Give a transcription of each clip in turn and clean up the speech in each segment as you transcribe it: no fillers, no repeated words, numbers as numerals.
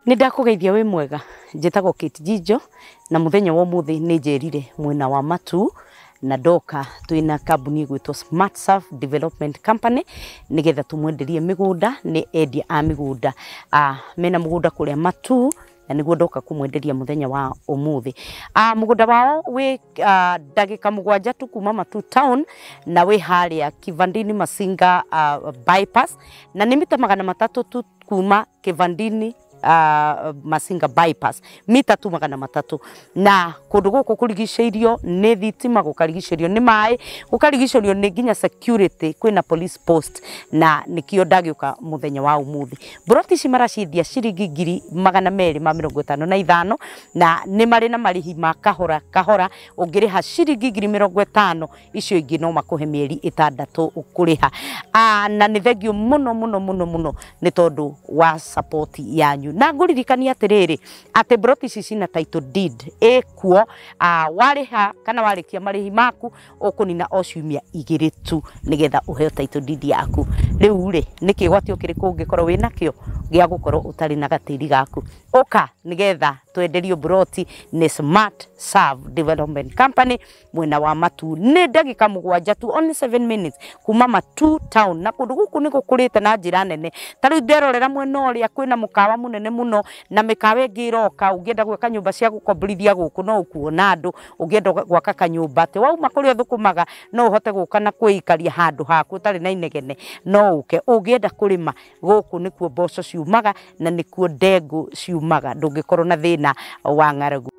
Nĩ ndakũgeithia wĩ mwega, njĩtagwo Kate Njijo na mũthenya wa ũmũthĩ nĩ njerire mwena wa Matuu na ndoka twĩna kambuni ĩgwĩtwo Smart Surf Development Company nĩgetha tũmwenderie mĩgũnda. Nĩ endia a mĩgũnda, mena mũgũnda kũrĩa Matuu na nĩguo ndoka kũmwenderia mũthenya wa ũmũthĩ. Mũgũnda wao wĩ ndagĩka 7 tu kuma Matuu town na wĩ harĩa Kivandini Masinga bypass na nĩ mita 300 tu kuma Kivandini Masinga bypass, mita tu 300. Na kũndũ gũkũ kũrigicĩirio nĩ thitima, gũkarigicĩrio nĩ maĩ, gũkarigicĩrio nĩ nginya security, kwĩna police post na nĩkĩo ndagĩũka mũthenya wa ũmũthĩ. Mburoti ici maraciendia ciringi 255,000 na nĩ marĩ na marĩhi ma kahora kahora. Ũngĩrĩha ciringi 50,000 icio ingĩ no makũhe mĩeri 6 ũkũrĩha. Na nĩ thengiũ mũno mũno mũno mũno nĩ tondũ wa support yanyu. Na ngũririkania atĩrĩrĩ atĩ mburoti ici cina title deed ĩkuo, warĩha kana warĩkia marĩhi maku ũkũnina o ciumia 2 tu nĩgetha ũheo title deed yaku. Rĩu rĩ nĩ kĩgwatio kĩrĩkũ ũngĩkorwo wĩnakĩo gĩa gũkorwo ũtarĩ na gatĩri gaku? Ũka nĩgetha twenderio mburoti nĩ Smart Serve Development Company mwena wa Matuu. Nĩ ndagĩka 7 tu, only 7 minutes kuma Matuu town, na kũndũ gũkũ nĩ gũkũrĩte na njĩra nene. Ta rĩu nderorera mwena ũrĩa kwĩna mũkawa mũnene mũno na mĩkawa ĩngĩ ĩroka. Ũngĩenda gwaka nyũmba cia gũkomborithia gũkũ no ũkuona andũ, ũngĩenda gwaka kanyũmba atĩ wauma kũrĩa ũthũkũmaga no ũhote gũka na kwĩikaria handũ haku ũtarĩ na inegene, no ũke. Ũngĩenda kũrĩma gũkũ nĩkuo mboco ciumaga na nĩkuo ndengũ ciumaga, ndũngĩkorwo na thĩna wa ng'aragu.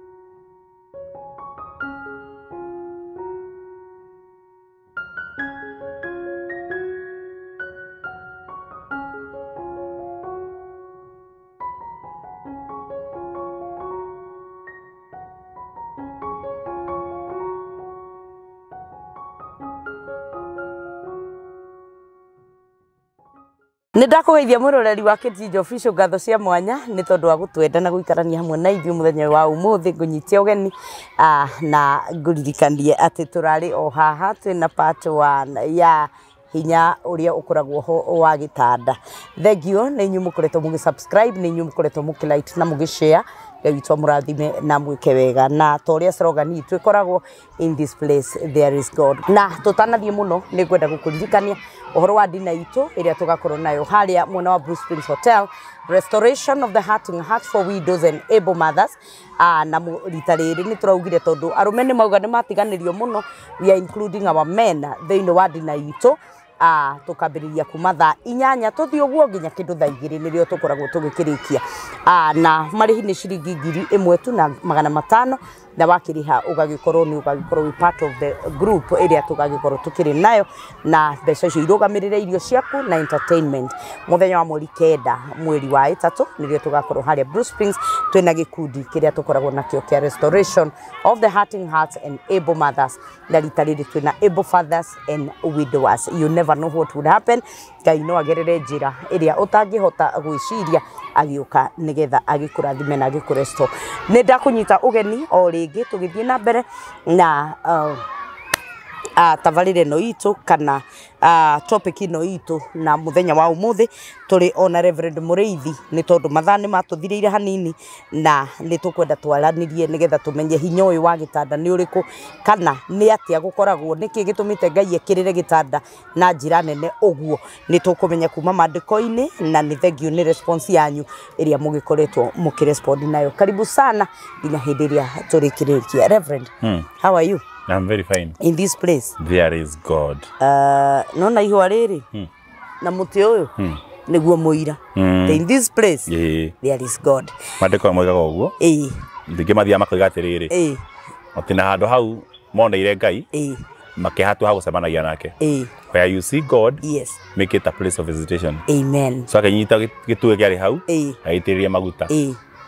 Nĩ ndakũgeithia mwĩroreri wa Kate Njijo Official, ngatho cia mwanya nĩ tondũ wa gũtwenda na gũikarania hamwe na ithuĩ mũthenya wa ũmũthĩ. Ngũnyitie ũgeni na ngũririkanie atĩ tũrarĩ o haha twĩna part 1 ya hinya ũrĩa ũkoragwo ho wa gĩtanda. Thengiũ nĩ inyuĩ mũkoretwo mũgĩ subscribe, nĩ inyuĩ mũkoretwo mũkĩ like na mũgĩ share. Ngai witũ amũrathime na mwĩke wega, na ta ũrĩa slogan itũ ĩkoragwo, in this place there is God. Na tũtanathiĩ mũno nĩ ngwenda gũkũririkania ũhoro wa dina itũ ĩrĩa tũgakorwo nayo harĩa mwena wa Blue Springs Hotel, Restoration of the Hurting Heart for Widows and Able Mothers. Na rita rĩrĩ nĩ tũraugire tondũ arũme nĩ mauga nĩ matiganĩrio mũno, we are including our men thĩinĩ wa dina itũ. Tũkambĩrĩria kuma thaa 8 tũthiĩ ũguo nginya kĩndũ thaa 2 nĩrĩo tũkoragwo tũgĩkĩrĩkia. Na marĩhi nĩ ciringi 1,500 tu na wakĩrĩha ũgagĩkorwo nĩ ũgagĩkorwo wĩ part of the group ĩrĩa tũgagĩkorwo tũkĩrĩ nayo, na mbeca icio irũgamĩrĩre irio ciaku na entertainment. Mũthenya wa mweri 9 mweri wa 3 nĩrĩo tũgakorwo harĩa Blue Springs twĩna gĩkundi kĩrĩa tũkoragwo nakĩo kĩa Restoration of the Hurting Hearts and Able Mothers, na rita rĩrĩ twĩna Able Fathers and Widowers. You never know what would happen. Ngai no agerere njĩra ĩrĩa ũtangĩhota gwĩciria agĩũka nĩgetha agĩkũrathime na agĩkũresto. Nĩ ndakũnyita ũgeni o rĩngĩ tũgĩthiĩ na mbere na tabarĩra ĩno itũ kana topic ĩno itũ na mũthenya wa ũmũthĩ tũrĩ ona Reverend Mũrĩithi, nĩ tondũ mathaa nĩ matũthirĩire hanini na nĩ tũkwenda twaranĩrie nĩgetha tũmenye hinya ũyũ wa gĩtanda nĩ ũrĩkũ, kana nĩ atĩa gũkoragwo, nĩkĩ gĩtũmĩte Ngai ekĩrĩre gĩtanda na njĩra nene ũguo. Nĩ tũkũmenya kuma maandĩko-inĩ, na nĩ thengiũ nĩ response yanyu ĩrĩa mũgĩkoretwo mũkĩrespond nayo. Karibu sana nginya hĩndĩ ĩrĩa tũrĩkĩrĩkia. Reverend, how are you? I'm very fine. In this place there is God. Nona ihũa rĩrĩ na mũtĩ ũyũ nĩguo mũira. In this place there is God. Maandĩko moigaga ũguo. Ningĩ mathiaga makoiga atĩrĩrĩ, atĩ na handũ hau moneire Ngai makĩhatua ha gũcemanagia nake. Where you see God, yes, make it a place of visitation. Amen. So akĩnyita gĩtugĩ kĩarĩ hau agĩitĩrĩria maguta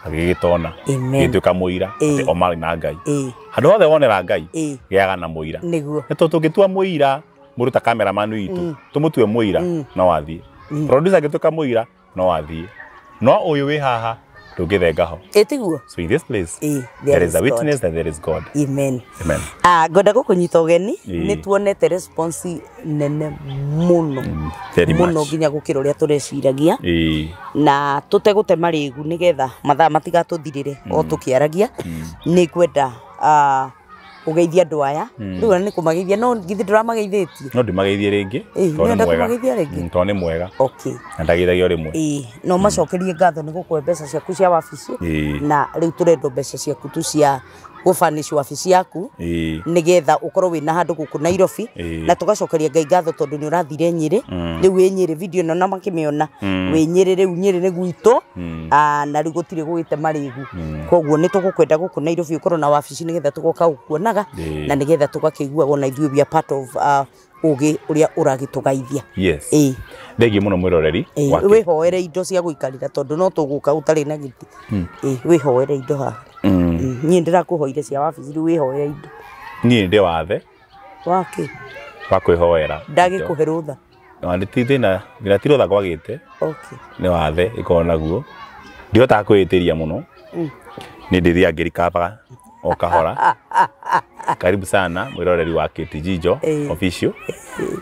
agĩgĩtona gĩtuĩka mũira atĩ o marĩ na Ngai. Handũ hothe wonera Ngai gĩaga na mũira. Nĩguo. Nĩ tondũ tũngĩtua mũira mũndũ ta cameraman witũ tũmũtue mũira no athiĩ, producer angĩtuĩka mũira no athiĩ, no ũyũ wĩ haha Ndũngĩthenga ho. Ĩtiguo. So in this place there is a witness that there is God. Amen. Amen. Ngwenda gũkũnyita ũgeni, nĩ tuonete response nene mũno mũno nginya gũkĩra ũrĩa tũreciragia, na tũtegũte marĩgu nĩgetha mathaa matigatũthirĩre o tũkĩaragia. Nĩ ngwenda ũgeithie andũ aya rĩu nĩ kũmageithia, no githĩ ndũramageithĩtie? No ndimageithie rĩngĩ tondũ nĩ mwega. Tondũ nĩ mwega. Okay. Na ndageithagio rĩmwe. No macokerie ngatho nĩ gũkũhe mbeca ciaku cia wabici, na rĩu tũrendwo mbeca ciaku tu cia gũbanish wabici yaku nĩgetha ũkorwo wĩna handũ gũkũ Nairobi, na tũgacokeria Ngai ngatho tondũ nĩ ũrathire Nyĩrĩ. Rĩu wĩ Nyĩrĩ, video ĩno na makĩmĩona wĩ Nyĩrĩ, rĩu Nyĩrĩ nĩ gwitũ, na rĩu gũtirĩ gũgĩte marĩgu. Koguo nĩ tũgũkwenda gũkũ Nairobi ũkorwo na wabici nĩgetha tũgoka gũkuonaga, na nĩgetha tũgakĩiguaga ona ithuĩ we are part of ũgĩ ũrĩa ũragĩtũgaithia. Yes. Thengiũ mũno mwĩroreri. Wĩhoere indo cia gũikarĩra tondũ no tũgũka ũtarĩ na gĩtĩ. Wĩhoere indo haha. Niĩ ndĩrakũhoire cia wabici, rĩu wĩhoere indo. Niĩ ndĩ wathe. Wakĩ? Wa kwĩhoera. Ndagĩkũhe rũtha. Nĩ ti thĩna, thĩna ti rũtha gwagĩte. Okay. Nĩ wathe ĩkoragwo naguo. Ndihotaga kwĩĩtĩria mũno. Nĩ ndĩthiaga ngĩrikabaga o kahora. Karibu sana mwĩroreri wa KTG Official,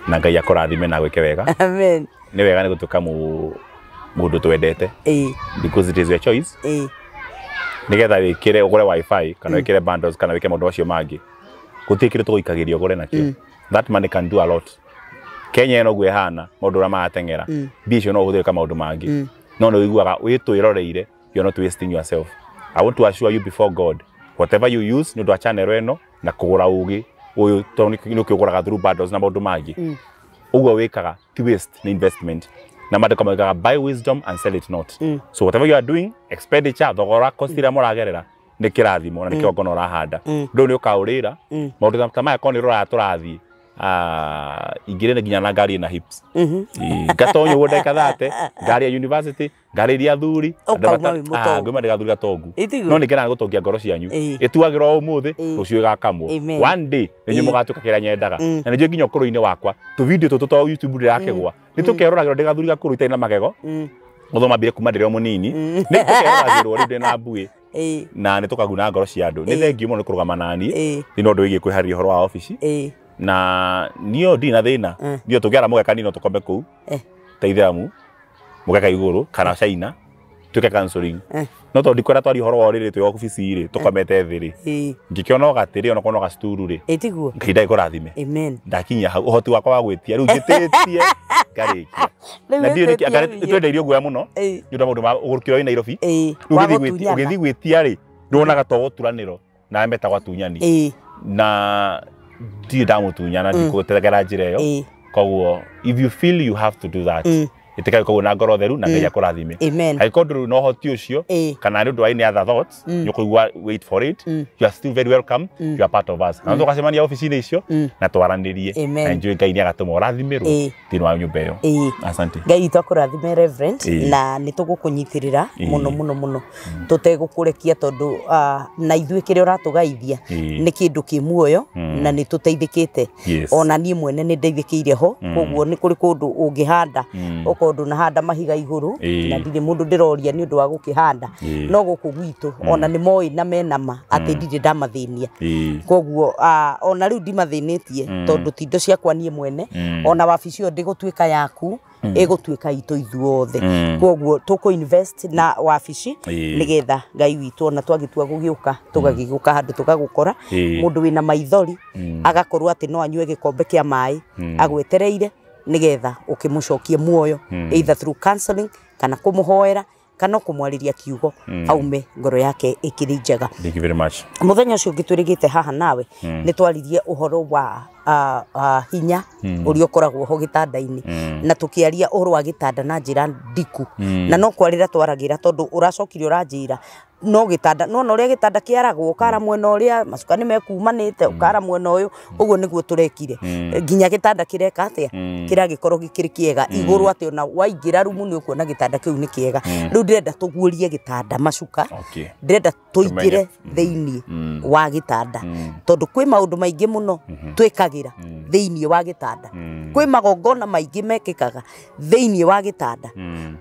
na Ngai akũrathime na gwĩke wega. Amen. Nĩ wega nĩ gũtuĩka mũndũ twendete. Because it is your choice. Nĩgetha wĩkĩre ũgũre wifi kana wĩkĩre bundles kana wĩke maũndũ macio mangĩ, gũtirĩ kĩndũ tũgũikagĩria ũgũre nakĩo. That money can do a lot. Kenya ĩno ũguo ĩhana, maũndũ ũrĩa marateng'era, mbia icio no ũhũthĩre ka maũndũ mangĩ. No nĩ ũiguaga wĩtwĩroreire, you are not wasting yourself. I want to assure you before God, whatever you use nĩ ũndũ wa channel ĩno na kũgũra ũgĩ ũyũ, tondũ nĩ ũkĩũgũraga through bundles na maũndũ mangĩ, ũguo wĩkaga ti waste, nĩ investment. Na maandĩko moigaga buy wisdom and sell it not. So whatever you are doing, expenditure, thogora, cost iria mũragerera nĩ kĩrathimo na nĩ kĩgongona ũrahanda. Ndũ nĩ ũkaũrĩra maũndũ ta maya, korwo nĩ rũraya tũrathiĩ, ingĩrĩ nginya na ngari ĩna hips, ngatonya ũguo ndagĩka 30, ngari ya university, ngari iria athuri, ngũima ndĩgathuri gatongu, no nĩ ngenaga gũtongia ngoro cianyu. Ĩtuagĩrwo ũmũthĩ, rũciũ ĩgakamwo. One day nĩ inyuĩ mũgatuĩka kĩrĩa nyendaga. Na nĩ njũĩ nginya ũkũrũ-inĩ wakwa tũvideo tũtũ twa YouTube ndĩrakĩgwa, nĩ tũkeroragĩrwo ndĩgathuri gakũrũ itarĩ na magego, gũthoma mbire kuma ndĩrĩ o mũnini, nĩ tũkeroragĩrwo rĩu ndĩ na mbuĩ, na nĩ tũkaguna ngoro cia andũ. Nĩ thengiũ mũno nĩ kũrũgama naniĩ thĩinĩ ũndũ wĩgiĩ kwĩharĩria ũhoro wa obici. Na niĩ ndirĩ na thĩna, niĩ tũngĩara mũgeka niĩ no tũkome kũu ta itheramu mũgeka igũrũ kana China tuĩke counseling. No tondũ ndikwenda twarie ũhoro wa ũrĩrĩ twĩ obici rĩ, tũkomete thĩ rĩ, ngĩkĩona o gatĩ rĩ, onakorwo no gacuturu rĩ, Ĩtiguo. Ngai ndagĩkũrathime. Amen. Ndakinyia hau ũhoti wakwa wa gwĩtia rĩu njĩtĩtie ngarĩkia. Na ndiũĩ nĩkĩ anga nĩtwendeirio guoya mũno nĩ ũndũ wa maũndũ ma ũgũrũki ũrĩa wĩ Nairobi. Rĩu ũgĩthiĩ gwĩtia rĩ, nduonaga to gũturanĩro na metagwo atunyani. Na ndirĩ ndamũtunyana, ndikũtegera njĩra ĩyo. Koguo if you feel you have to do that, ĩtĩka koguo na ngoro theru na Ngai akũrathime. Angĩkorwo ndũrĩ na ũhoti ũcio kana nĩ ũndũ wa any other thoughts, nĩ ũkũigua wait for it, you are still very welcome, you are part of us. Na tũgacemania obici-inĩ icio na twaranĩrie, na njũĩ Ngai nĩ agatũma ũrathimĩrwo thĩinĩ wa nyũmba ĩyo. Asante. Ngai witũ akũrathime Reverend, na nĩ tũgũkũnyitĩrĩra mũno mũno mũno, tũtegũkũrekia tondũ na ithuĩ kĩrĩa ũratũgaithia nĩ kĩndũ kĩ muoyo na nĩ tũteithĩkĩte. Ona niĩ mwene nĩ ndeithĩkĩire ho, koguo nĩ kũrĩ kũndũ ũngĩhanda okorwo ndũnahanda mahiga igũrũ, na ndirĩ mũndũ ndĩroria nĩ ũndũ wa gũkĩhanda, no gũkũ gwitũ ona nĩ moĩ na mena ma atĩ ndirĩ ndamathĩnia. Koguo ona rĩu ndimathĩnĩtie tondũ ti indo ciakwa niĩ mwene, ona wabici ĩyo ndĩgũtuĩka yaku, ĩgũtuĩka itũ ithuothe. Koguo tũkũ invest na wabici nĩgetha Ngai witũ ona twagĩtua gũgĩũka tũgagĩũka handũ tũgagũkora mũndũ wĩna maithori agakorwo atĩ no anyue gĩkombe kĩa maĩ agwetereire nĩgetha ũkĩmũcokie muoyo, either through counseling kana kũmũhoera kana kũmwarĩria kiugo aume ngoro yake ĩkĩrĩ njega. Thank you very much. Mũthenya ũcio ũngĩ twĩrĩgĩte haha nawe nĩ twaririe ũhoro wa hinya ũrĩa ũkoragwo ho gĩtanda-inĩ, na tũkĩaria ũhoro wa gĩtanda na njĩra ndiku, na no kwarĩra twaragĩra tondũ ũracokire ũranjĩra no gĩtanda no na ũrĩa gĩtanda kĩaragwo ũkara mwena ũrĩa macuka nĩ mekumanĩte ũkara mwena ũyũ, ũguo nĩguo tũrekire nginya gĩtanda kĩreka atĩa kĩragĩkorwo gĩkĩrĩ kĩega igũrũ atĩ ona waingĩra rumu nĩ ũkuona gĩtanda kĩu nĩ kĩega. Rĩu ndĩrenda tũguũrie gĩtanda macuka, ndĩrenda tũingĩre thĩinĩ wa gĩtanda tondũ kwĩ maũndũ maingĩ mũno twĩkagĩra Thĩinĩ wa gĩtanda. Kwĩ magongona maingĩ mekĩkaga thĩinĩ wa gĩtanda.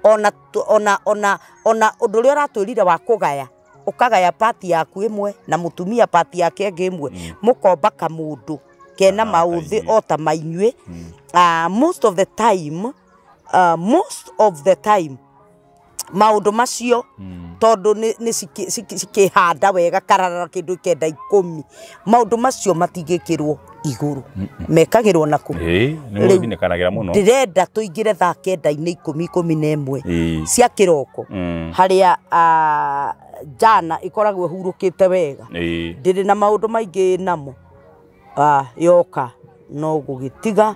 Ona ona ona ona ũndũ ũrĩa ũratwĩrire wa kũgaya, ũkagaya pati yaku ĩmwe na mũtumia pati yake ĩngĩ ĩmwe, mũkomba kamũndũ kena maũthĩ o ta mainyuĩ. Most of the time, most of the time maũndũ macio tondũ nĩ cikĩhanda wega kararara kĩndũ kenda 10, maũndũ macio matingĩkĩrwo igũrũ, mekagĩrwo naku. Nĩ mũno. Ndĩrenda tũingĩre thaa 9:10 11 cia kĩroko, harĩa jana ĩkoragwo ĩhurũkĩte wega, ndĩrĩ na maũndũ maingĩ namo. Yoka no gũgĩtiga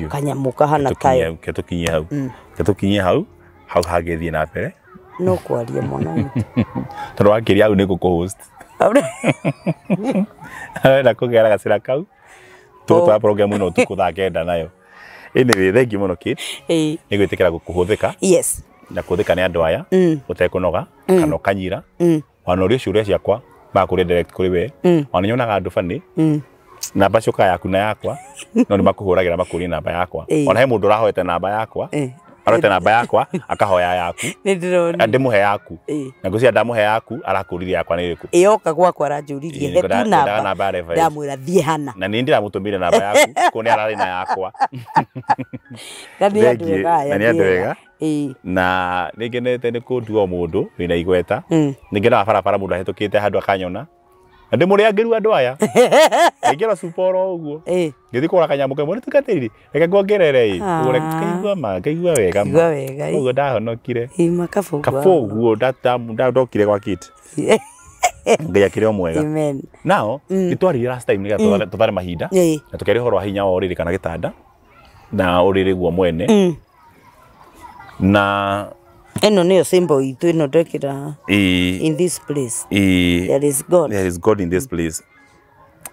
kanyamũ kahana tayo. Ketũkinyie hau, ketũkinyie hau hau hagĩthiĩ na mbere. No kwaria mwana witũ. Tondũ wakĩria hau nĩ gũkũ-host. Na kũgera gacĩra kau tũgũtwara program ĩno ũtukũ thaa 9 nayo. Anyway, thank you mũno Kate. Nĩ gwĩtĩkĩra kũhũthĩka. Yes. Na kũhũthĩka nĩ andũ aya ũtekũnoga kana ũkanyira. Ona ũrĩa ciũria ciakwa makũria direct kũrĩ we. Ona nyonaga andũ bani namba ciokaga yaku na yakwa, no nĩ makũhũragĩra makũrie namba yakwa. Ona he mũndũ ũrahoete namba yakwa, arote namba yakwa akahoya yaku, ndĩmũhe yaku, na ngũcia ndamũhe yaku arakũririe yakwa nĩ ĩrĩkũ. Ĩyoka gwakwa aranjũririe he tu namba, ndamwĩra thiĩ hana, na nĩ ndĩramũtũmĩire namba yaku kũu nĩ ararĩ na yakwa. Na nĩ andũ ega, na nĩ andũ ega. Na nĩ ngenete nĩ kũndua mũndũ wĩna igweta, nĩ ngenaga barabara mũndũ ahĩtũkĩte handũ akanyona, na ndĩmũrĩangĩru andũ aya aingĩra cuba oro ũguo ngĩthiĩ kũgũra kanyamũ kamwe nĩtũkatĩriri, reke nguongerere ĩ, ũgũre kaigua ma ngaigua wega ma, ũguo ndahonokire kaba ũguo ndokire gwa Kate. Ngai akĩrĩ o mwega. Now nĩ twaririe last time nĩgetha tũthare mahinda na tũkĩaria ũhoro wa hinya wa ũrĩrĩ kana gĩtanda na ũrĩrĩ guo mwene. Na ĩno nĩyo symbol itũ ĩno ndekĩra. In this place there is God. There is God in this place.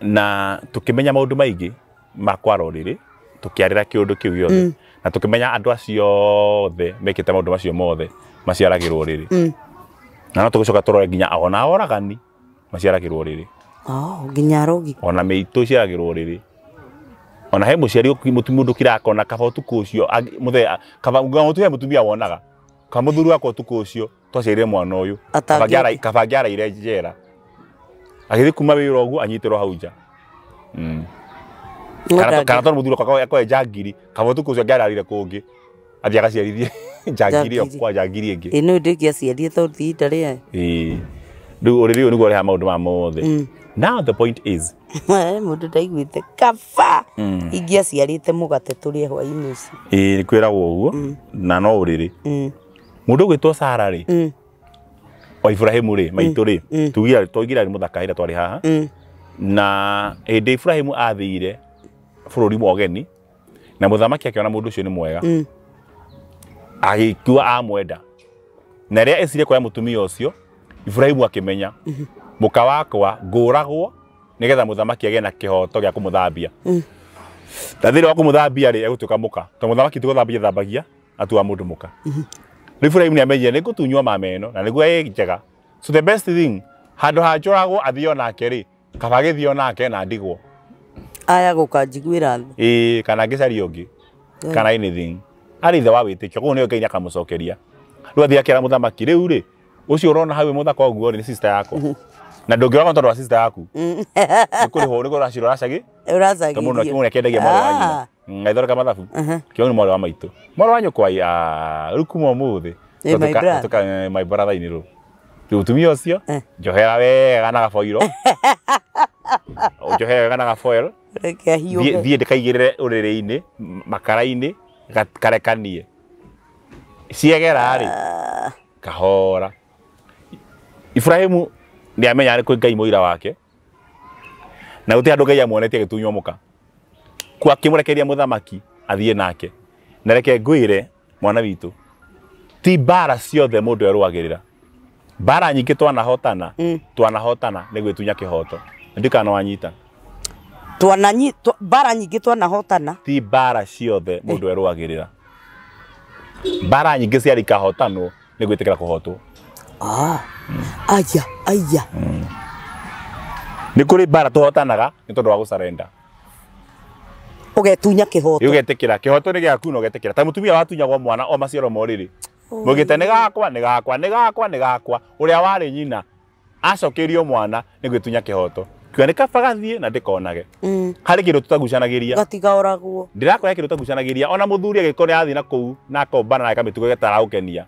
Na tukimenya maũndũ maingĩ ma kwara ũrĩrĩ, tũkĩarĩra kĩũndũ kĩu gĩothe, na tukimenya andũ acio othe mekĩte maũndũ macio mothe maciaragĩrwo ũrĩrĩ. Na no tũgĩcoka tũrore nginya ona oragani maciaragĩrwo ũrĩrĩ. Nginya arogi. Ona mĩitũ iciaragĩrwo ũrĩrĩ. Ona he mũciari mũndũ kirakona kaba ũtukũ ũcio mũthenya kaba mũtumia mũtumia wonaga kaba mũthuri wakwa ũtukũ ũcio twaciarire mwana ũyũ kaba angĩaraire njera agĩthiĩ kuma wĩra ũguo anyitĩrwo hau nja. Kana tondũ mũthuri wakwa akoe njangiri kaba ũtukũ ũcio angĩararire kũngĩ athiĩ agaciarithie njangiri ĩyo kwa njangiri ĩngĩ. Ĩno ndĩngĩaciarire tondũ ihinda rĩa. Rĩu ũrĩrĩ ũyũ nĩguo ũrehaga maũndũ maya mothe. Now the point is mũndũ ndaiguĩte kaba ingĩaciarĩte mũgate tũrĩe hwaĩ-inĩ ũcio. Ĩĩ kwĩragwo ũguo na no ũrĩrĩ. Mũndũ ũgwĩtwo Sara rĩ, wa Ibrahimu rĩ, maitũ rĩ, tugira twaigire arĩ mũthaka hĩndĩ twarĩ haha. Na hĩndĩ Ibrahimu athire bũrũri wa ũgeni na mũthamaki akĩona mũndũ ũcio nĩ mwega, agĩkua amwenda. Na rĩrĩa ecire kuoya mũtumia ũcio, Ibrahimu akĩmenya mũka wakwa ngũragwo nĩgetha mũthamaki agĩe na kĩhoto gĩa kũmũthambia. Na thĩinĩ wa kũmũthambia rĩ, egũtuĩka mũka, tondũ mũthamaki ti gũthambia thambagia, atua mũndũ mũka. Rĩu Ibrahimu nĩamenyire nĩ ngũtunywo mameno na nĩguo ĩ njega. So the best thing, handũ ha njũragwo athiĩ onake rĩ, kaba agĩthiĩ onake na ndigwo. Aya gũkanjiguĩra tha. Ĩĩ, kana ngĩcaria ũngĩ, kana anything. Arĩ ithe wa wĩtĩkio, koguo nĩyo Ngai nĩakamũcokeria. Rĩu athiĩ akĩra mũthamaki, rĩu rĩ, ũcio ũrona hau wĩ mũthaka ũguo rĩ, nĩ sister yakwa. Na ndũngĩũragwo tondũ wa sister yaku. Nĩ kũrĩhwo nĩ kũracirwo ũracagi. Ũracagithio. Tondũ mũndũ akĩendagia mwarĩ wa nyina. Agĩthondeka mathabu. Kĩo nĩ mwarĩ wa maitũ. Mwarĩ wa nyũkwa rĩu kuma ũmũthĩ. My brother inĩ rũ. Rĩu mũtumia ũcio, njohera wega na gaboiro. Njohera wega na gaboiro. Reke ahiũke. Thiĩ ndĩkaigĩrĩre ũrĩrĩ-inĩ, makara-inĩ, karekanie. Ciegera rĩ, kahora. Ibrahimu nĩamenya nĩ kwĩ Ngai mũira wake, na gũtirĩ handũ Ngai amuonetie agĩtunywo mũka. Kwa akĩmũrekeria mũthamaki athiĩ nake. Na reke ngwĩre mwana witũ, ti mbara ciothe mũndũ erũagĩrĩra. Mbara nyingĩ twanahotana, twanahotana nĩ gwĩtunya kĩhoto. Ndikana wanyita. Mbara nyingĩ twanahotana. Ti mbara ciothe mũndũ erũagĩrĩra. Mbara nyingĩ ciarĩ ikahotanwo nĩ gwĩtĩkĩra kũhotwo. Aya, aya. Nĩ kũrĩ mbara tũhotanaga nĩ tondũ wa gũcarenda. Ũgetunya kĩhoto. Ũgetĩkĩra kĩhoto nĩ gĩaku na ũgetĩkĩra. Ta mũtumia watunyagwo mwana o maciaro morĩrĩ. Mũgĩte nĩ gakwa nĩ gakwa nĩ gakwa nĩ gakwa ũrĩa warĩ nyina acokerio mwana nĩ gwĩtunya kĩhoto. Kiuga nĩ kaba gathiĩ na ndĩkonage. Harĩ kĩndũ tũtagucanagĩria. Gatigaoragwo. Ndĩrakwĩra kĩndũ tũtagucanagĩria ona mũthuri agĩkorwo nĩ athiĩ na kũu na akombana na eka mĩtugo ĩtaragũkenia.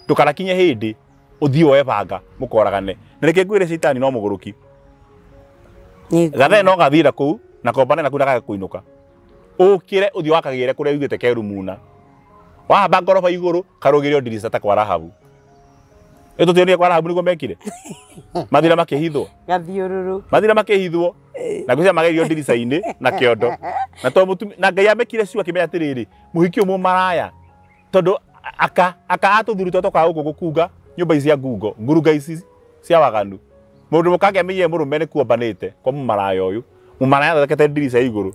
Ndũkanakinye hĩndĩ ũthiĩ woe banga mũkoragane. Na reke ngwĩre citani no mũgũrũki. Gathe no gathiĩ na kũu na kombane na kũu ndakage kũinũka. Ũkĩre ũthiĩ wakagĩre kũrĩa uigĩte kerumuna. Wahamba ngoroba igũrũ karũgĩrio ndirica ta kwa Rahabu. Ĩ tũtionire kwa Rahabu nĩguo mekire. Mathira makĩhithwo. Gathiũrũrũ. Mathira makĩhithwo. Na ngwĩciria magerio ndirica-inĩ na kĩondo. Na to mũtumia na Ngai amekire ciugo akĩmenya atĩrĩrĩ, mũhiki ũyũ mũmaraya. Tondũ aka atũthuri twa tũkaga gũkũ gũkunga nyũmba ici cia ngungo, ngurunga ici cia waganu. Mũndũ mũkangĩamenyire mũrũme nĩ kuombanĩte kwa mũmaraya ũyũ. Mũmaraya athondekete ndirica igũrũ.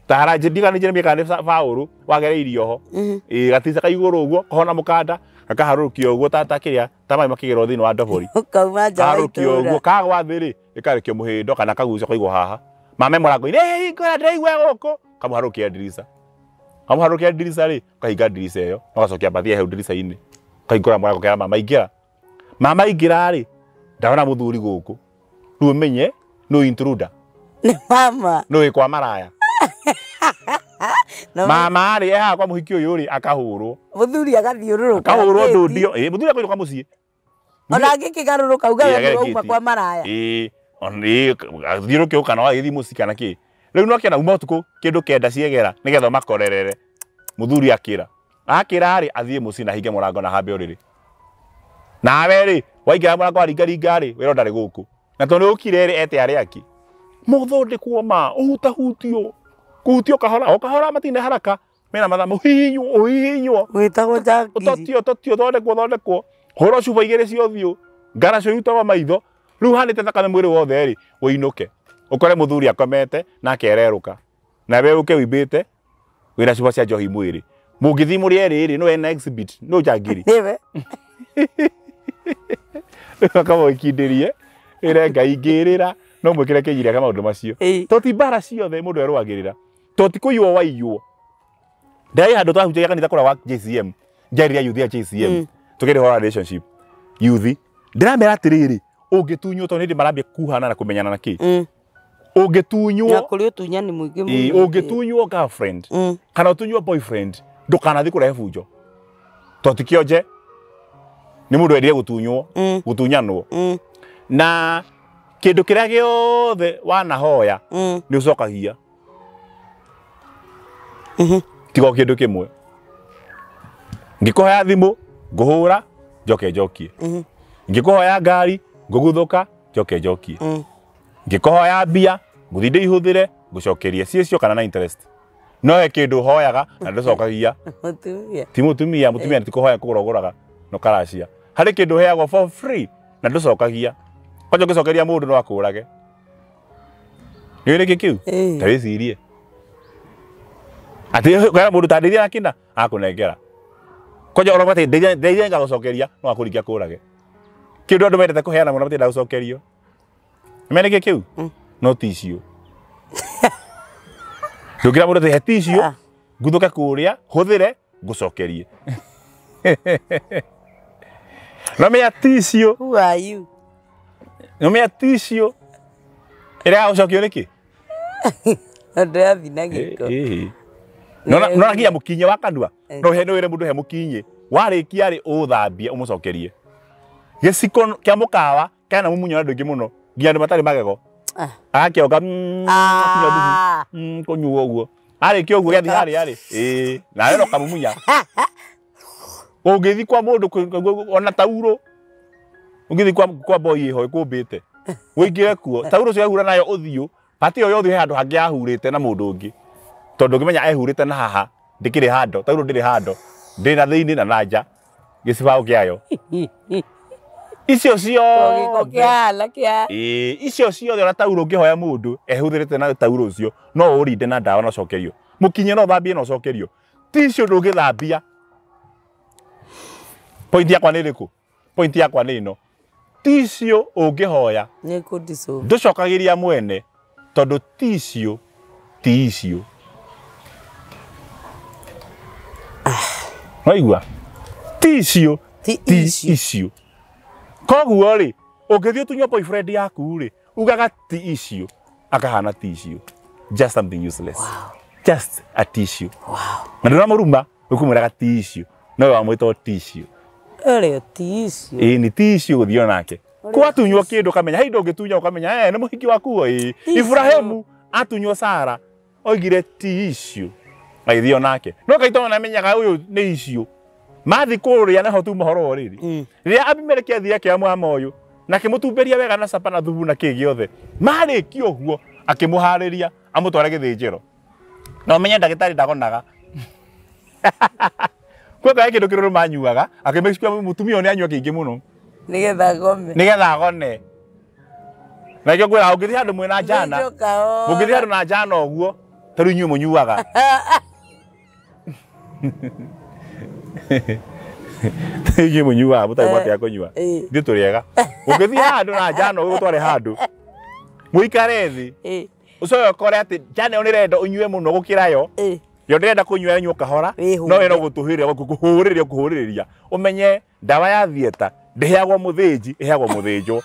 Tahara ndigana Jeremia kana nĩ Paũlũ wagereirio ho. Ĩ gatirica ka igũrũ ũguo kohona mũkanda gakaharũrũkio ũguo ta kĩrĩa ta maĩ makĩgerwo thĩinĩ wa ndobori. Ũkauma nja wa Harũrũkio ũguo itũũra. kagwa thĩ rĩ ĩkarekio mũhĩndo kana kagucio kaigwo haha. Mame mũrango-inĩ ĩ hingũra ndĩraigua gũkũ kamũharũrũkia ndirica. Kamũharũrũkia ndirica rĩ ũkahinga ndirica ĩyo na ũgacokia mbathia hau ndirica-inĩ. Ũkahingũra mũrango ũkera mama ingĩra. Mama ingĩra rĩ ndona mũthuri gũkũ. Rĩu ũmenye nũ intruder. Nĩ mama. Nũ wĩ kwa maraya. Mama rĩ ehaha kwa mũhiki ũyũ rĩ akahũrwo. Mũthuri agathiũrũrũka. Akahũrwo ndũndio. Ĩ mũthuri akũinũka mũciĩ. Ona angĩkĩgarũrũka uga we nĩwe uma kwa maraya. Ĩ athiũrũke kana wagĩthiĩ mũciĩ kana kĩ. Rĩu no akĩona uma ũtukũ kĩndũ kenda ciegera nĩgetha makorerere. Mũthuri akĩra. Akĩra rĩ athiĩ mũciĩ na hinge mũrango na hambe ũrĩrĩ. Nawe rĩ waingĩra mũrango waringaringa rĩ wĩra ndarĩ gũkũ. Na tondũ nĩ ũkire rĩ ete arĩa angĩ. Mũthondekwo ma ũhutahutio. Kũhutio kahora o kahora matirĩ na haraka mena mathaa mũhihinywo ũhihinywo. Gwĩtagwo njangiri. Ũtotio ũtotio thondekwo thondekwo. Hũrwo cuba igĩrĩ cia ũthiũ. Ngaracio irutagwo maitho. Rĩu hanĩte thakame mwĩrĩ wothe rĩ ũinũke. Ũkore mũthuri akomete na akererũka. Nawe ũke ũimbĩte wĩna cuba cia njohi mwĩrĩ. Mũngĩthiĩ mũrĩ erĩ rĩ no ena exhibit no njangiri. Nĩwe. Akamũkindĩrie ĩre Ngai ngĩrĩra no mwĩkĩre kĩgiria ka maũndũ macio. To ti mbara ciothe mũndũ erũagĩrĩra. To ti kũiywo waiywo. Ndarĩ handũ twahunjagia kanitha kũrĩa wa JCM. Njarĩria youth ya JCM. Tũkĩrĩ hora relationship. Youth. Ndĩramera atĩrĩrĩ ũngĩtunywo tondũ nĩ marambia kuhana na kũmenyana na kĩ. Ũngĩtunywo na kũrĩ ũtunyani mũingĩ mũno. Ũngĩtunywo girlfriend kana ũtunywo boyfriend ndũkanathiĩ kũrehe bunjo. To ti kĩonje nĩ mũndũ wendire gũtunywo gũtunyanwo. Na kĩndũ kĩrĩa gĩothe wanahoya nĩ ũcokagia. Tiga o kĩndũ kĩmwe. Ngĩkũhoya thimũ ngũhũra njoke njokie. Ngĩkũhoya ngari ngũguthũka njoke njokie. Ngĩkũhoya mbia ngũthiĩ ndĩihũthĩre ngũcokerie ciĩcio kana na interest. No he kĩndũ hoyaga na ndũcokagia. Mũtumia. Ti mũtumia, mũtumia ti kũhoya kũgũra ũgũraga no karacia. Harĩ kĩndũ ũheagwo for free na ndũcokagia. Kwanja ũngĩcokeria mũndũ no akũrage. Nĩ nĩkĩ kĩu? Ta wĩcirie. Atĩ ũkera mũndũ ta ndeithia na kĩna akũnengera. Kwanja ũrauga atĩ ndeithia ngagũcokeria no akũringe akũrage. Kĩndũ andũ mendete kũheana mũno matiendaga gũcokerio. Nĩ nĩkĩ kĩu? No tissue. Ndũngĩra mũndũ atĩ he tissue nguthũke kũrĩa hũthĩre ngũcokerie. No menya tissue. Who are you? No menya tissue. Ĩrĩa gũcokio nĩkĩ? Ndĩrathiĩ na gĩko. No no nginya mũkinye wa kanua. No he no wĩre mũndũ he mũkinye. Warĩkia rĩ ũthambie ũmũcokerie. Gĩciko kĩa mũkawa kena mumunyo andũ aingĩ mũno nginya andũ matarĩ magego. Agakĩonga kũnyua ũguo. Arĩkia ũguo gĩathiĩ harĩa rĩ. Ĩĩ nawe no kamumunya. Ũngĩthiĩ kwa mũndũ ona tauro. Ũngĩthiĩ kwa boy ĩho ĩkũmbĩte. Ũingĩre kuo tauro ũcio ehura nayo ũthiũ. Hati ĩyo yothe he handũ hangĩ ahurĩte na mũndũ ũngĩ. Tondũ ũngĩmenya ehurĩte na haha ndĩkĩrĩ handũ tauro ndĩrĩ handũ ndĩ na thĩinĩ na na nja gĩcibaũ kĩayo. Icio ciothe icio ciothe ona tauro ũngĩhoya mũndũ ehũthĩrĩte na tauro ũcio no ũrinde na ndawa na ũcokerio. Mũkinye no ũthambie na ũcokerio. Tissue ndũngĩthambia. Point yakwa nĩ ĩrĩkũ? Point yakwa nĩ ĩno. Tissue ũngĩhoya ndũcokagĩria mwene tondũ tissue ti icio. Waigua tissue ti issue. Koguo ri ũngĩthiĩ ũtunywo boyfriend yaku ri ugaga ti issue akahana tissue. Just something useless. Wow. Just a tissue. Wow. Na ndũramũruma ũkũmwĩraga tissue no wamwĩta tissue. Ũrĩ tissue. Ĩĩ nĩ tissue gũthiĩ onake. Kwatunywo kĩndũ kamenya he indo ũngĩtunya ũkamenya nĩ mũhiki waku ĩĩ. Ibrahimu atunywo Sara oigire tissue agĩthiĩ onake. No kaito namenyaga ũyũ nĩ issue. Mathi kũrĩa naho tu mohoro rĩrĩ. Rĩrĩa Abimeleki athire akĩoya ũyũ na akĩmũtumberia wega na capa na thubu na kĩ gĩothe. Marĩkia ũguo akĩmũharĩria amũtware gĩthĩnjĩro. Na ũmenye ndagĩtarĩ ndagonaga. Kweka kĩndũ kĩrũrũ manyuaga akĩmake mũtumia ũyũ nĩ anyua kĩingĩ mũno. Nĩgetha agome. Nĩgetha agone. Na nĩkĩo ngwĩraga ũngĩthiĩ handũ mwĩna njana. Ũngĩthiĩ handũ na njana ũguo ta rĩu inyuĩ mũnyuaga. Inyuĩ mũnyuaga mũtarĩ mwatĩa kũnyua. Ithuĩ tũrĩ ega. Ũngĩthiĩ handũ na njana ũguo ũgũtware handũ mũikare thĩ. Ũcoke ũkore atĩ njana ĩyo nĩrenda ũnyue mũno gũkĩra yo. Yo ndĩrenda kũnyua yanyua kahora no ĩno gũtũhĩrĩria gũkũhũrĩrĩria kũhũrĩrĩria. Ũmenye ndawa ya theatre ndĩheagwo mũthĩnji ĩheagwo mũthĩnjwo.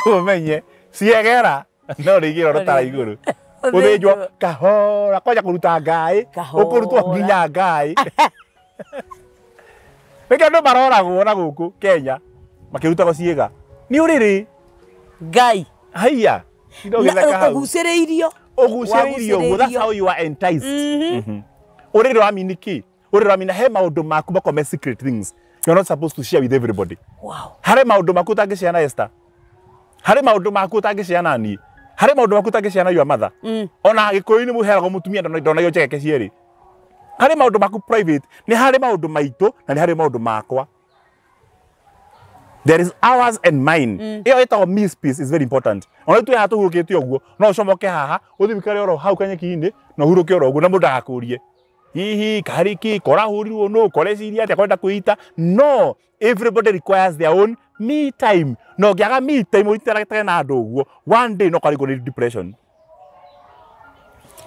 Ũmenye ciegera no rĩigĩrwo rũtara igũrũ. Ũthĩnjwo kahora kwanja kũruta ngaĩ ũkũrutwo nginya ngaĩ. Nĩkĩo andũ maroragwo na gũkũ Kenya makĩrutagwo ciĩga. Nĩ ũrĩrĩ Ngai. Haiya. Ũgucĩrĩirio. Ũgucĩrĩirio ũguo. That's how you are enticed. Ũrĩrĩ wamini kĩ? Ũrĩrĩ wamina he maũndũ maku makome secret things you're not supposed to share with everybody. Wow. Harĩ maũndũ maku ũtangĩshare na Esther. Harĩ maũndũ maku ũtangĩshare na niĩ. Harĩ maũndũ maku ũtangĩshare na your mother. Ona Gĩkũyũ-inĩ mũheagwo mũtumia ndonagio njegeke cierĩ. Harĩ maũndũ maku private, nĩ harĩ maũndũ maitũ na nĩ harĩ maũndũ makwa. There is ours and mine. Ĩyo ĩtagwo me space is very important. Ona twĩ haha tũhurũkĩte ũguo, no ũcomoke haha, ũthiĩ wĩikare oro hau kanyeki-inĩ, na ũhurũke oro ũguo na mũndũ ndagakũrie. Hihi kariki korahũrirwo nũ koreciria atĩa korenda kwĩita. No, everybody requires their own me time. No ũngĩaga me time ũinteract na andũ ũguo, one day no karigwo nĩ depression.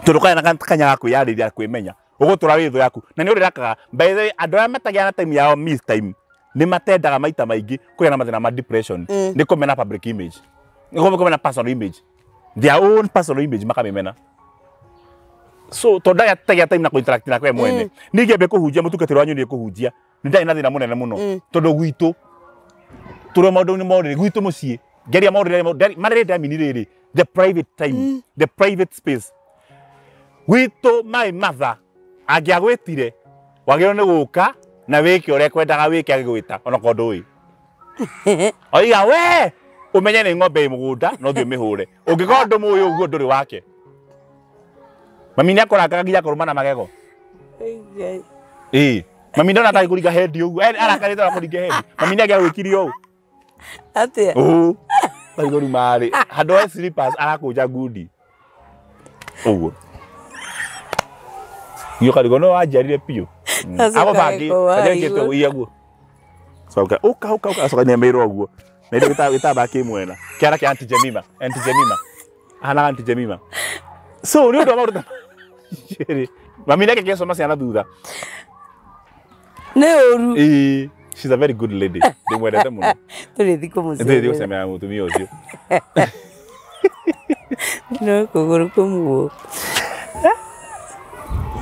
Tondũ kaya na kanya ga kwĩyarĩria kwĩmenya. Ũgũtũra wĩ thũ yaku. Na nĩ ũrĩrakaga. By the way, andũ arĩa matagĩaga na time yao me time nĩ matendaga maita maingĩ kũgĩa na mathĩna ma depression. Nĩ kũmena public image. Nĩ kũmena personal image. Their own personal image makamĩmena. So tondũ ndagĩa time na kũ-interact na kwe mwene. Niĩ ngĩambia kũhunjia mũtungatĩri wanyu nĩ kũhunjia. Nĩ ndarĩ na thĩna mũnene mũno. Tondũ gwitũ tũrĩ maũndũ-inĩ ma ũrĩrĩ gwitũ mũciĩ. Ngeria maũndũ marĩa ndamini rĩrĩ the private time, the private space. Gwitũ my mother angĩagwĩtire wagĩrĩirwo nĩ gũka na wĩke ũrĩa kwendaga wĩke agĩgwĩta onokorwo ndũĩ. Oiga we ũmenye nĩ ng'ombe ĩ mũgũnda no thiĩ ũmĩhũre. Ũngĩkorwo ndũmũĩ ũguo ndũrĩ wake. Mami nĩ akũrakaga nginya akũrũma na magego. Ĩĩ. Mami ndona atarĩ kũringa hendi ũguo. Arakarĩte ona kũringa hendi. Mami nĩ angĩagwĩkire ũũ. Atĩa? Ũũ. Tarigũ rĩ handũ ha slippers arakũnja ngundi. Ũguo. Iyo karigũ no wanjiarire biũ. Agũbangi anjĩkĩte ũguo guo. Coka ũka ũka ũka acoka nĩameirwo ũguo. Na indo gĩtambaya kĩ mwena. Kĩara kĩa Aunty Jemima. Aunty Jemima. Ahanaga Aunty Jemima. So nĩ ũndũ wa maũndũ ta Mami nake kĩacoma ciana thutha. Nĩ ũru. Ĩĩ. She's a very good lady. Ndĩmwendete mũno. Tũrĩthiĩ kũmũcerera. Tũrĩthiĩ gũcemera mũtumia ũcio. No kũgũrũ kũmwe.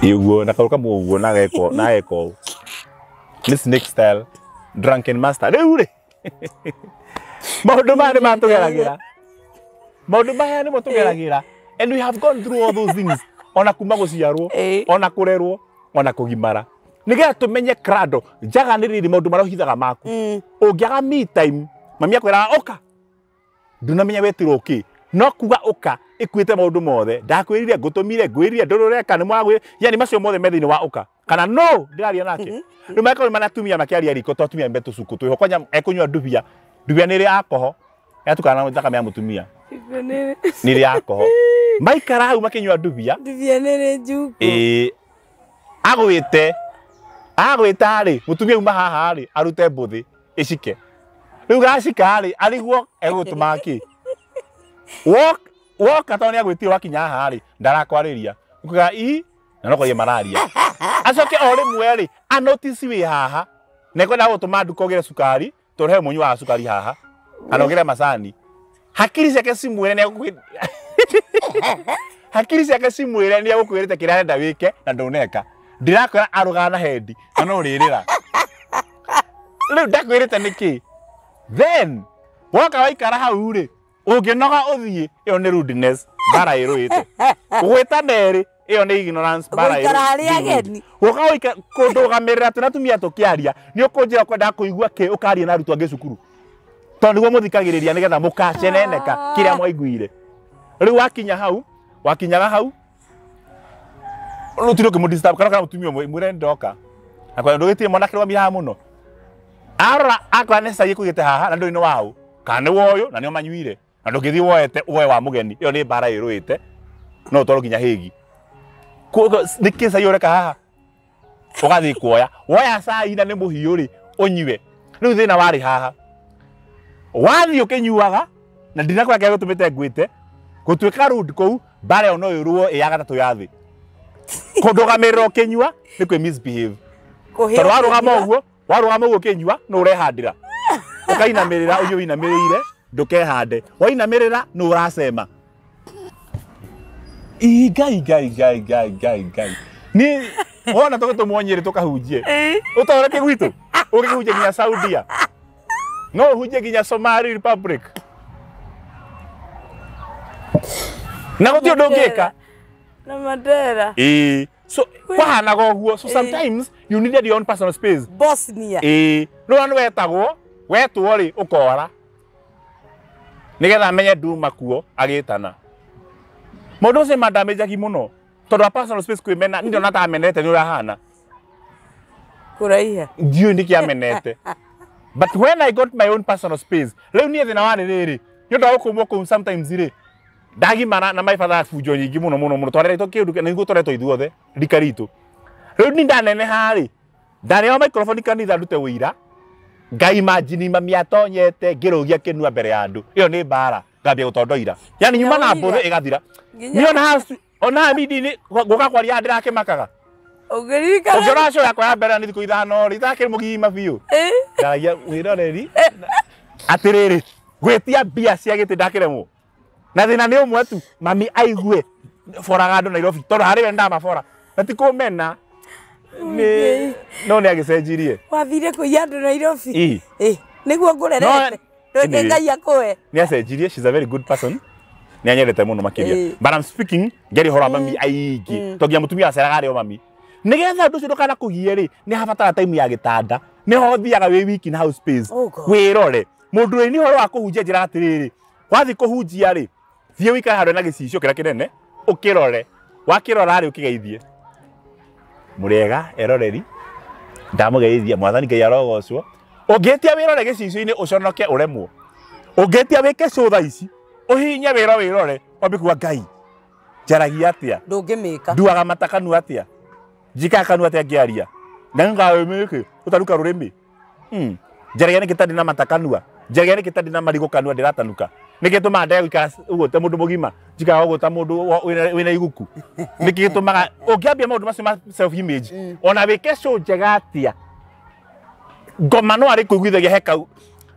Ĩĩ ũguo na kagũrũ kamwe ũguo na ageka na ageka ũũ. Nĩ snake style. Drunken master. Rĩu rĩ. Maũndũ maya nĩ matũgeragĩra. Maũndũ maya nĩmo tũgeragĩra. And we have gone through all those things. Ona kuma gũciarwo, ona kũrerwo, ona kũgimara. Nĩgetha tũmenye crado njaga nĩ rĩrĩ maũndũ marĩa ũhithaga maku. Ũngĩaga me time, mami akwĩraga ũka. Ndũnamenya wetirwo kĩ. No kuga ũka ĩkuĩte maũndũ mothe. Ndakwĩrire, ngũtũmire, ngwĩrire, ndũrũreka, nĩ mwagwĩrire. Yani macio mothe me thĩinĩ wa ũka. Kana no, ndĩraria nake. Rĩu magakorwo mena atumia makĩaria riko to atumia me tũcuku twĩho. Kwanja ekũnyua ndubia. Ndubia nĩ ĩrĩ alcohol. Yatukana na thakame ya mũtumia. Nĩ ĩrĩ alcohol. Maikara hau makĩnyua ndubia. Ndubia nĩ ĩrĩ njuku. Ĩĩ. Agwĩte. Agwĩta rĩ, mũtumia uma haha rĩ, arute mbũthĩ ĩcike. Rĩu gacika rĩ, arigwo egũtũma kĩ. Woka tondũ nĩ agwĩtire wakinya haha rĩ, ndarakwarĩria. Ũkuga ii, Na no kwaria mararia. Acoke o rĩmwe rĩ, a notice wĩ haha. Na kwenda gũtũma nduka ũgĩre cukari, tondũ he mũnyua wa cukari haha. Kana ũgĩre macani. Hakiri ciake cimwĩre nĩ egũkwĩ Hakiri ciake cimwĩre nĩ egũkwĩrĩte kĩrĩa arenda wĩke na ndũneka. Ndirakwĩra arũgana na hendi na no ũrĩrĩra. Rĩu ndakwĩrĩte nĩkĩ? Then woka waikara hau rĩ, ũngĩnoga ũthiĩ, ĩyo nĩ rudeness, mbara ĩrũĩte. Gwĩta merĩ, ĩyo nĩ ignorance, mbara Gũikara harĩ ageni. Gũka ũika kũndũgamĩrĩra twĩna atumia tũkĩaria, nĩ ũkũnjĩra ũkwenda kũigua kĩ ũkaria na arutwo angĩ cukuru. Tondũ nĩguo mũthikagĩrĩria nĩgetha mũkaceneneka kĩrĩa mwaiguire. Rĩu wakinya hau, wakinyaga hau, rĩu tiri ũkĩmũ-disturb kana mũtumia ũmwe mwĩre ndoka. Akwenda ndũgĩtire mwanake rũgamia haha mũno. Arora akora nĩ cai ĩkũigĩte haha na ndũĩ nĩ waũ, kana nĩ wa ũyũ na nĩo manyuire. Na ndũngĩthiĩ woete woe wa mũgeni, ĩyo nĩ mbara ĩrũĩte, no ũtwarwo nginya Hague. Koguo nĩkĩ cai ũreka haha? Ũgathiĩ kuoya. Woya cai na nĩ mũhiũ rĩ, ũnyue. Rĩu thĩna warĩ haha. Wathiĩ ũkĩnyuaga, na ndinakwĩra kĩrĩa gĩtũmĩte ngwĩte, gũtuĩka rude kũu, mbara ĩyo no ĩrũo ĩ ya gatatũ ya thĩ. Kũndũgamĩrĩra ũkĩnyua nĩ kwĩ misbehave. Tondũ warũgama ũguo ũkĩnyua, nũ ũrehandĩra. Ũkainamĩrĩra, ũnyue ũinamĩrĩire, ndũkehande. Wainamĩrĩra, nũ ũracema. Ii, Ngai, Ngai, Ngai, Ngai, Ngai, Ngai. Ni wona tũgĩtũmwo Nyĩrĩ tũkahunjie. Ũtoretie gwitũ, ũngĩkĩhunjia nginya Saudia. No ũhunjie nginya Somali Republic. Na gũtirĩ ũndũ ũngĩka. Na Mandera. Ĩĩ. So kwahanaga ũguo. So sometimes you needed your own personal space. Bosnia. Ĩĩ. Rĩu nĩ wetagwo, wetwo rĩ ũkora. Nĩgetha amenye nduma kuo agĩtana. Mũndũ ũcio mandamĩnjagi mũno. Tondũ wa personal space kwĩmena, niĩ ndona ta amenete nĩ ũrĩa ahana. Kũraiha. Ndiũĩ nĩkĩ amenete. But when I got my own personal space, rĩu niĩ thĩna warĩ rĩrĩ, nĩ ũndũ wa gũkũmwo kũu sometimes rĩ, ndagimara na my father bunjo nyingĩ mũno mũno mũno, twareretwo kĩũndũ na nĩguo twareretwo ithuothe, rika ritũ. Rĩu niĩ ndaneneha rĩ, ndarĩo microphone kanitha ndute ũira, Ngai imagine mami atonyete ngĩrũgia kĩnua mbere ya andũ. Ĩyo nĩ mbara, ngambia gũtondoira. Yani nyuma na mbũthĩ ĩgathira. Niĩ ona midi-inĩ gũka kwaria ndĩrakĩmakaga. Ũngĩririkana. Ũngĩrora show yakwa ya mbere nĩ thikũ ithano rĩ, itakĩrĩ mũgima biũ. Ndaragia wĩroreri. Atĩrĩrĩ, gwĩtia mbia cia gĩtĩ ndakĩremwo. Na thĩna nĩ ũmwe tu, mami aigue boraga andũ Nairobi, tondũ harĩ we ndamabora. Na ti kũmena. Nĩ no nĩ agĩcenjirie. Wathire kũiya andũ Nairobi? Ĩ. Nĩguo ngũrerete. Reke Ngai akũhe. Nĩ acenjirie, she's a very good person. Nĩ anyendete mũno makĩria. But I'm speaking, ngeri ũhoro wa mami aingĩ. Tondũ nginya mũtumia aceraga arĩ o mami. Nĩgetha ũndũ ũcio ndũkanakũgie rĩ, nĩ habatara time ya gĩtanda. Nĩho ũthiaga wĩ wiki na house space. Wĩrore. Mũndũ wĩ nĩ ũhoro wa kũhunjia njĩra atĩrĩrĩ, wathiĩ kũhunjia rĩ, thiĩ ũikare handũ na gĩcicio kĩrĩa kĩnene, ũkĩrore. Wakĩrora rĩ, ũkĩgeithie. Mũrĩega, eroreri. Ndamũgeithia, Mwathani Ngai arogocwo. Ũngĩtia wĩrore gĩcicio-inĩ ũconoke ũremwo. Ũngĩtia wĩke show thaa ici, ũhihinye wĩro wĩrore, wambie kuga Ngai, njaragia atĩa? Ndũngĩmĩka. Nduaga mata kanua atĩa? Njikaga kanua atĩa ngĩaria? Na nĩngawĩmĩke, ũtaruka rũrĩmĩ. Njaragia nĩkĩ ta ndĩ na mata kanua? Njaragia nĩkĩ ta ndĩ na marigũ kanua ndĩratanuka? Nĩkĩ gĩtũmaga ndege gũikara ũguo ta mũndũ mũgima? Njikaraga ũguo ta mũndũ wĩna iguku. Nĩkĩ gĩtũmaga ũngĩambia maũndũ macio ma self image, ona wĩke show njega atĩa? Ngoma no arĩ kũiguithagia he kau.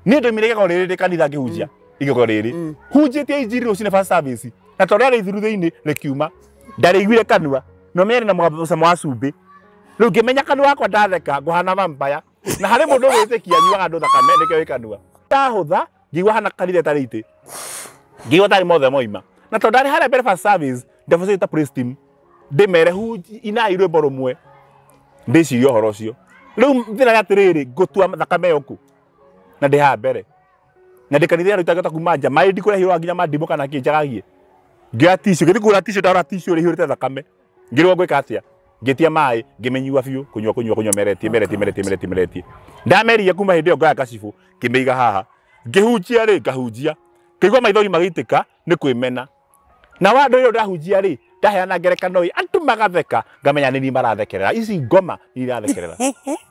Niĩ ndoimire igego rĩrĩ ndĩ kanitha ngĩhunjia. Igego rĩrĩ. Hunjĩtie injiri rũcinĩ first service. Na tondũ rĩarĩ ithiru thĩinĩ rĩkiuma. Ndarĩiguire kanua. No mĩarĩ na mũcamo wa cumbĩ. Rĩu ngĩmenya kanua gakwa ndatheka ngũhana vampire. Na harĩ mũndũ wĩtĩkia anyuaga andũ thakame nĩkĩo wĩ kanua. Ndahũtha ngĩigua hana kanitha ĩtarĩ itĩ. Ngĩigua tarĩ mothe moima. Na tondũ ndarĩ harĩa mbere first service, ndabocete ta praise team. Ndĩmere inai rwĩmbo rũmwe. Ndĩcirie ũhoro ũcio. Rĩu thĩna nĩ atĩrĩrĩ, ngũtua thakame ĩyo kũ? Na ndĩ haha mbere. Na ndĩ kanitha ĩrĩa itangĩhota kuma nja. Maĩ ndikũrehirwo nginya ma ndimũ kana kĩ njagagie. Ngĩoya tissue, ngĩthiĩ kũgũra tissue, ndarora tissue ĩrĩa ĩihũrĩte thakame. Ngĩrigwo ngwĩka atĩa? Ngĩtia maĩ, ngĩmĩnyua biũ, kũnyua kũnyua kũnyua meretie meretie meretie meretie meretie. Ndameria kuma hĩndĩ ĩyo ngoya gacibũ, ngĩmĩiga haha. Ngĩhunjia rĩ, ngahunjia. Ngĩigua maithori magĩitĩka nĩ kwĩmena. Na wa andũ ĩyo ndahunjia rĩ, ndaheana ngerekano ĩ, andũ magatheka, ngamenya nĩ niĩ marathekerera. Ici ngoma nĩ irathekerera.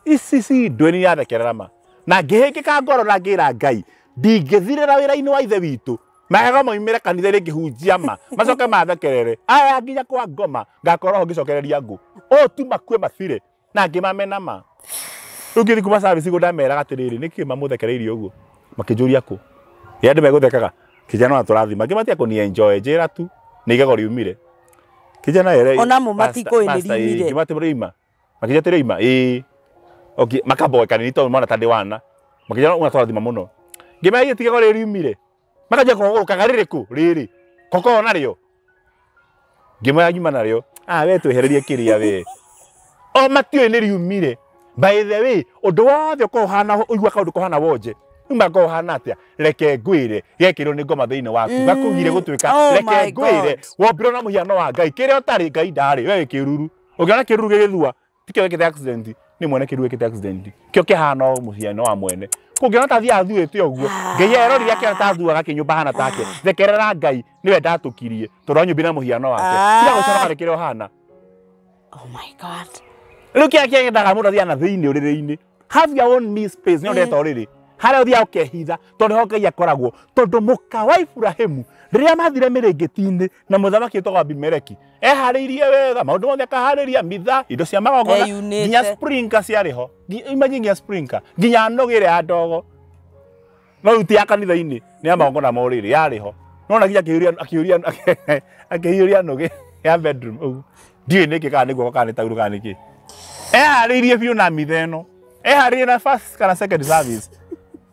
Ici ci ndwe nĩ irathekerera ma. Na ngĩhĩngĩka ngoro na ngĩra Ngai, ndingĩthirĩra wĩra-inĩ wa ithe witũ Magego moimĩre kanitha rĩngĩhunjia ma macoke mathekerere aya nginya kwa ngoma ngakorwo ngĩcokereria ngũ o tu makue mathire na ngĩmamena ma. Rĩu ngĩthiĩ kuma service igũ ndameraga atĩrĩrĩ nĩkĩ mamũthekereirie ũguo makĩnjũria kũ ĩ andũ megũthekaga kijana na tũrathima ngĩmatia kũni enjoy njĩra tu nĩ igego riumire kijana ere Onamo matikũĩ nĩ riumire. Ngĩmatia rĩuma makĩnjĩra atĩ rĩuma ĩĩ okay makaboeka nĩ tondũ mona ta ndĩ wana makĩnjĩra una tũrathima mũno ngĩmera ti igego rĩrĩ riumire makaja kũgũrũkaga rĩrĩkũ rĩrĩ koko narĩo ngĩmwĩra nyuma narĩo ah we twehererie kĩrĩa we o matiũĩ nĩ riumire. By the way ũndũ wothe ũkorwo ũhana ũigua kaũndũ kohana wonje uma ko ũhana atĩa reke ngwĩre gekĩrwo nĩ ngoma thĩinĩ waku gakũgire gũtuĩka reke ngwĩre wombirwo na mũhiano wa Ngai kĩrĩa ũtarĩ Ngai ndarĩ we wĩ kĩruru ũngĩona kĩruru gĩgĩthua tikĩo gĩkĩte accident nĩ mwene kĩruru gĩkĩte accident kĩo kĩhana mũhiano wa mwene kũngĩona ta thiaga athuĩte ũguo Ngai erorire akĩona ta athuaga akĩnyũmba hana take thekerera Ngai nĩwe ndatũkirie tondũ anyũmbire na mũhiano wake tiga gũconoka nĩ kĩrĩa ũhana. Oh my God. Rĩu kĩrĩa kĩendaga mũndũ athiaga na thĩinĩ ũrĩrĩ-inĩ have your own me space nĩ ũndeta ũrĩrĩ harĩa ũthiaga ũkehitha tondũ nĩho Ngai akoragwo tondũ mũka wa Iburahĩmu rĩrĩa mathire mĩrĩngĩti-inĩ na mũthamaki wĩtagwo Abimeleki eharĩirie wega maũndũ mothe akaharĩria mitha indo cia magongona nginya sprinkler ciarĩ ho imagine nginya sprinkler nginya nũgĩ ĩrĩa ya ndogo no rĩu ti ya kanitha-inĩ nĩ ya magongona ma ũrĩrĩ yarĩ ho nona nginya akĩhiũria nũgĩ ya bedroom ũguo ndiũĩ nĩkĩ kana nĩ guoko kana nĩ taurũ kana nĩkĩ eharĩirie biũ na mitha ĩno eharĩirie na first kana second service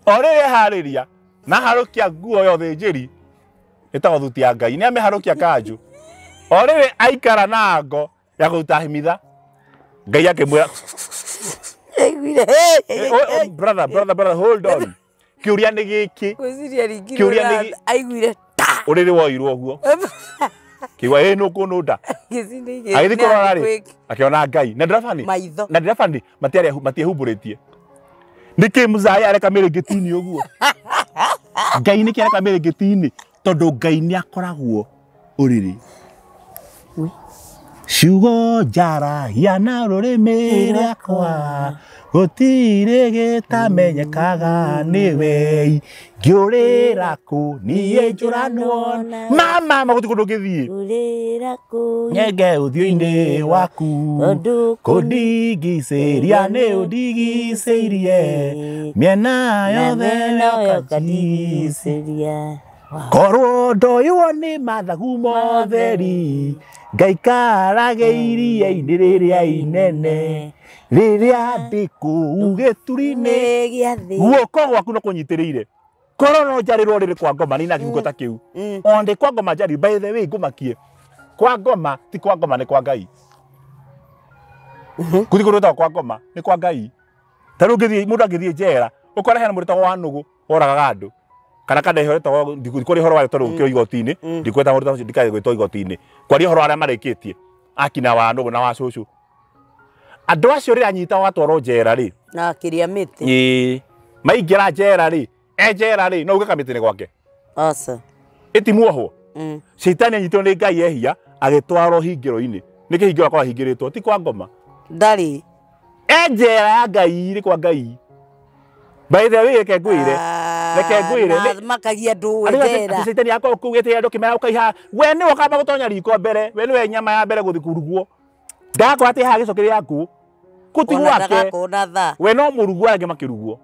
o rĩrĩa eharĩria na harũkia nguo ya ũthĩnjĩri ĩtagwo thuti ya Ngai nĩ amĩharũkia kanjũ o rĩrĩ aikara na ngo ya kũruta mitha Ngai akĩmwĩra brother brother brother hold on kĩũria nĩ gĩkĩ kĩũria nĩ aiguire ta ũrĩrĩ woirwo ũguo kĩigua ĩ nũkũnũnda agĩthiĩ kũrora rĩ akĩona Ngai na ndirabani na ndirabani matiehumbũrĩtie nĩkĩ mũzaya areka mĩrĩngĩti-inĩ ũguo Ngai nĩkĩ areka mĩrĩngĩti-inĩ tondũ Ngai nĩ akoragwo ũrĩrĩ ciugo njaragia na rũrĩmĩ rwakwa gũtirĩ gĩtamenyekaga nĩwe ngĩũrĩra kũ niĩ njũranwo mama gũtirĩ kũndũ ũngĩthiĩ nyenge ũthiũ-inĩ waku kũndigicĩria nĩ ũndigicĩirie mĩena yothe ũkandigicĩria korwo ndoywo nĩ mathagu motheri ngaikarage iria-inĩ rĩrĩa inene rĩrĩa ndĩ kũu gĩturi-inĩ guoko gwaku no kũnyitĩrĩire korwo no njarĩrwo rĩrĩ kwa ngoma nĩ na kĩhungo ta kĩu o ndĩ kwa ngoma njari by the way ngũmakie kwa ngoma ti kwa ngoma nĩ kwa Ngai gũtirĩ kũndũ gwĩtagwo kwa ngoma nĩ kwa Ngai ta rĩu mũndũ angĩthiĩ njera ũkore hena mũndũ wĩtagwo Wanũgũ woragaga andũ kana kana ihoro tagwo ndikwaria ũhoro wayo tondũ gũkĩrwo igoti-inĩ ndikweta mũndũ ũcio ndikae gwĩtwo igoti-inĩ kwaria ũhoro arĩa marĩkĩtie akina Wanũgũ na wa cũcũ andũ acio rĩrĩa anyita watwarwo njera rĩ na akĩrĩa mĩtĩ ĩĩ maingĩra njera rĩ e njera rĩ no uge kamĩtĩ-inĩ gwake aca ĩtimuohwo Caitani anyitwo nĩ Ngai ehia agĩtwarwo hingĩro-inĩ nĩ kĩhingĩro akorwo ahingĩrĩtwo ti kwa ngoma ndarĩ e njera ya Ngai nĩ kwa Ngai by the way reke ngwĩre reke ngwĩre makagia andũ njera Caitani akorwo kũu gĩtĩ andũ kĩmera ũkaiha we nĩwe ũkamba gũtonya riko mbere we nĩwe nyama ya mbere gũthiĩ kũrugwo ndagakorwo atĩ haha gĩcoki rĩa ngũ kũu ti gwake we no mũrugwo arĩa angĩ makĩrugwo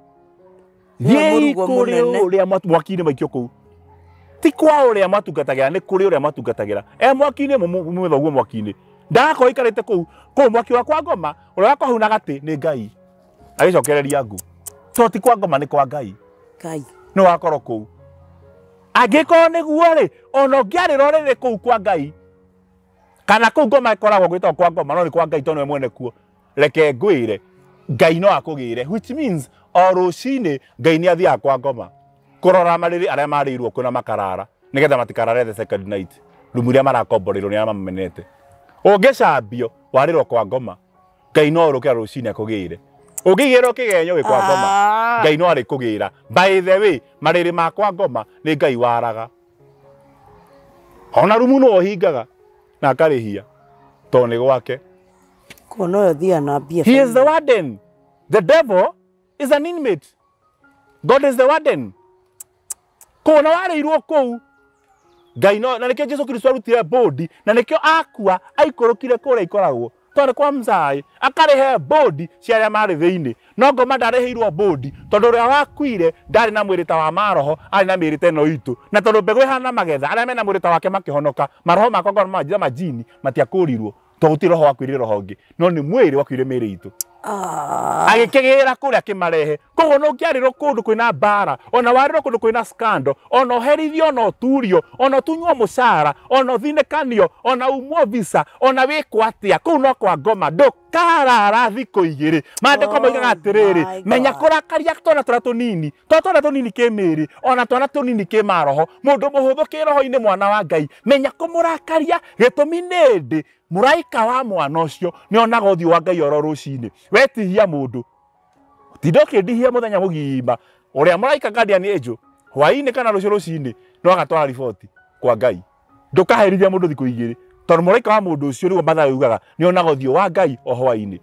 thiĩi kũrĩ ũrĩa mwaki-inĩ maikio kũu ti kwa ũrĩa mwatungatagĩra nĩ kũrĩ ũrĩa mwatungatagĩra e mwaki-inĩ mume thoguo mwaki-inĩ ndagakorwo aikarĩte kũu kũu mwaki wa kwa ngoma ũrĩa wakorwo hau na gatĩ nĩ Ngai agĩcokereria ngũ to ti kwa ngoma nĩ kwa Ngai Ngai nĩ wakorwo kũu angĩkorwo nĩguo rĩ ona ũngĩarĩra rĩrĩ kũu kwa Ngai kana kũu ngoma ĩkoragwo gwĩtagwo kwa ngoma no nĩ kwa Ngai tondũ nĩwe mwene kuo reke ngwĩre Ngai no akũgĩre which means o rũcinĩ Ngai nĩ athiaga kwa ngoma kũrora marĩrĩ arĩa marĩirwo kuo na makarara nĩgetha matikarare the second night rumu iria marakomborĩrwo nĩ arĩa mamamenete ũngĩcambio warĩrwo kwa ngoma Ngai no ũrũkĩra rũcinĩ akũgĩre ũngĩigĩrwo kĩgenyo gĩ kwa ngoma Ngai no arĩkũgĩra by the way marĩrĩ ma kwa ngoma nĩ Ngai waraga ona rumu no ũhingaga na akarĩhia tondũ nĩ gwake kuona ũyũ thiaga na mbia. He is the warden. The devil is an inmate. God is the warden. Kũu na warĩirwo kũu Ngai no na nĩkĩo Jesu Kristo arutire bodi na nĩkĩo akua aikũrũkire kũrĩa ikoragwo tondũ kwa mzai akarĩhe bodi cia arĩa marĩ thĩinĩ no ngoma ndarĩhĩirwo bodi tondũ ũrĩa wakuire ndarĩ na mwĩrĩ ta wa maroho arĩ na mĩĩrĩ ta ĩno itũ na tondũ mbegũ ĩhana magetha arĩa mena mwĩrĩ ta wake makĩhonoka maroho makwa ngoro manjira majini matiakũrirwo tondũ gũtirĩ roho wakuire roho ũngĩ no nĩ mwĩrĩ wakuire mĩĩrĩ itũ. Agĩkĩgĩra kũrĩa akĩmarehe koguo no ũngĩarĩrwo kũndũ kwĩna mbara ona warĩrwo kũndũ kwĩna scandal ona ũherithio ona ũturio ona ũtunywo mũcara ona ũthinĩkanio ona umwo visa ona wĩkwo atĩa kũu no kwa ngoma ndũkarara thikũ igĩrĩ. Maandĩko moigaga atĩrĩrĩ menya kũrakaria twana tũrĩa tũnini twana tũnini kĩmĩrĩ ona twana tũnini kĩmaroho mũndũ mũhũthũ kĩroho-inĩ mwana wa Ngai menya kũmũrakaria gĩtũmi nĩ ndĩ mũraika wa mwana ũcio nĩonaga ũthiũ wa Ngai oro rũcinĩ wetihia mũndũ tinda ũkĩndihia mũthenya mũgima ũrĩa mũraika guardian angel hwaĩ-inĩ kana rũciũ rũcinĩ no agatwara riboti kwa Ngai ndũkaherithia mũndũ thikũ igĩrĩ tondũ mũraika wa mũndũ ũcio nĩguo Mathayo yugaga nĩonaga ũthiũ wa Ngai o hwaĩ-inĩ.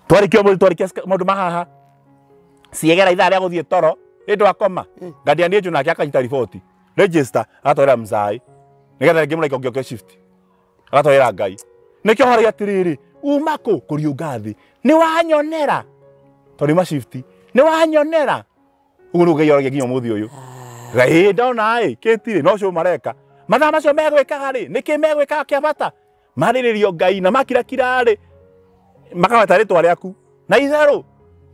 Twarĩkia mũndũ twarĩkia maũndũ ma haha ciegera ithaa rĩa gũthiĩ toro ĩndũ akoma guardian angel nake akanyita riboti register agatwarĩra mzai nĩgetha rĩngĩ mũraika ũngĩ oke shift agatwarĩra Ngai nĩkĩo horagia atĩrĩrĩ uma kũ kũriũnga thĩ nĩ wanyonera tondũ ma shift nĩ wanyonera ũguo nĩguo Ngai oragia nginya ũmũthĩ ũyũ. Ngai ndona ĩ kĩtirĩ no cio mareka mathaa macio megwĩkaga rĩ nĩkĩ megwĩkaga kĩa bata marĩrĩrio Ngai na makirakira rĩ makaweta rĩtwa rĩaku na itherũ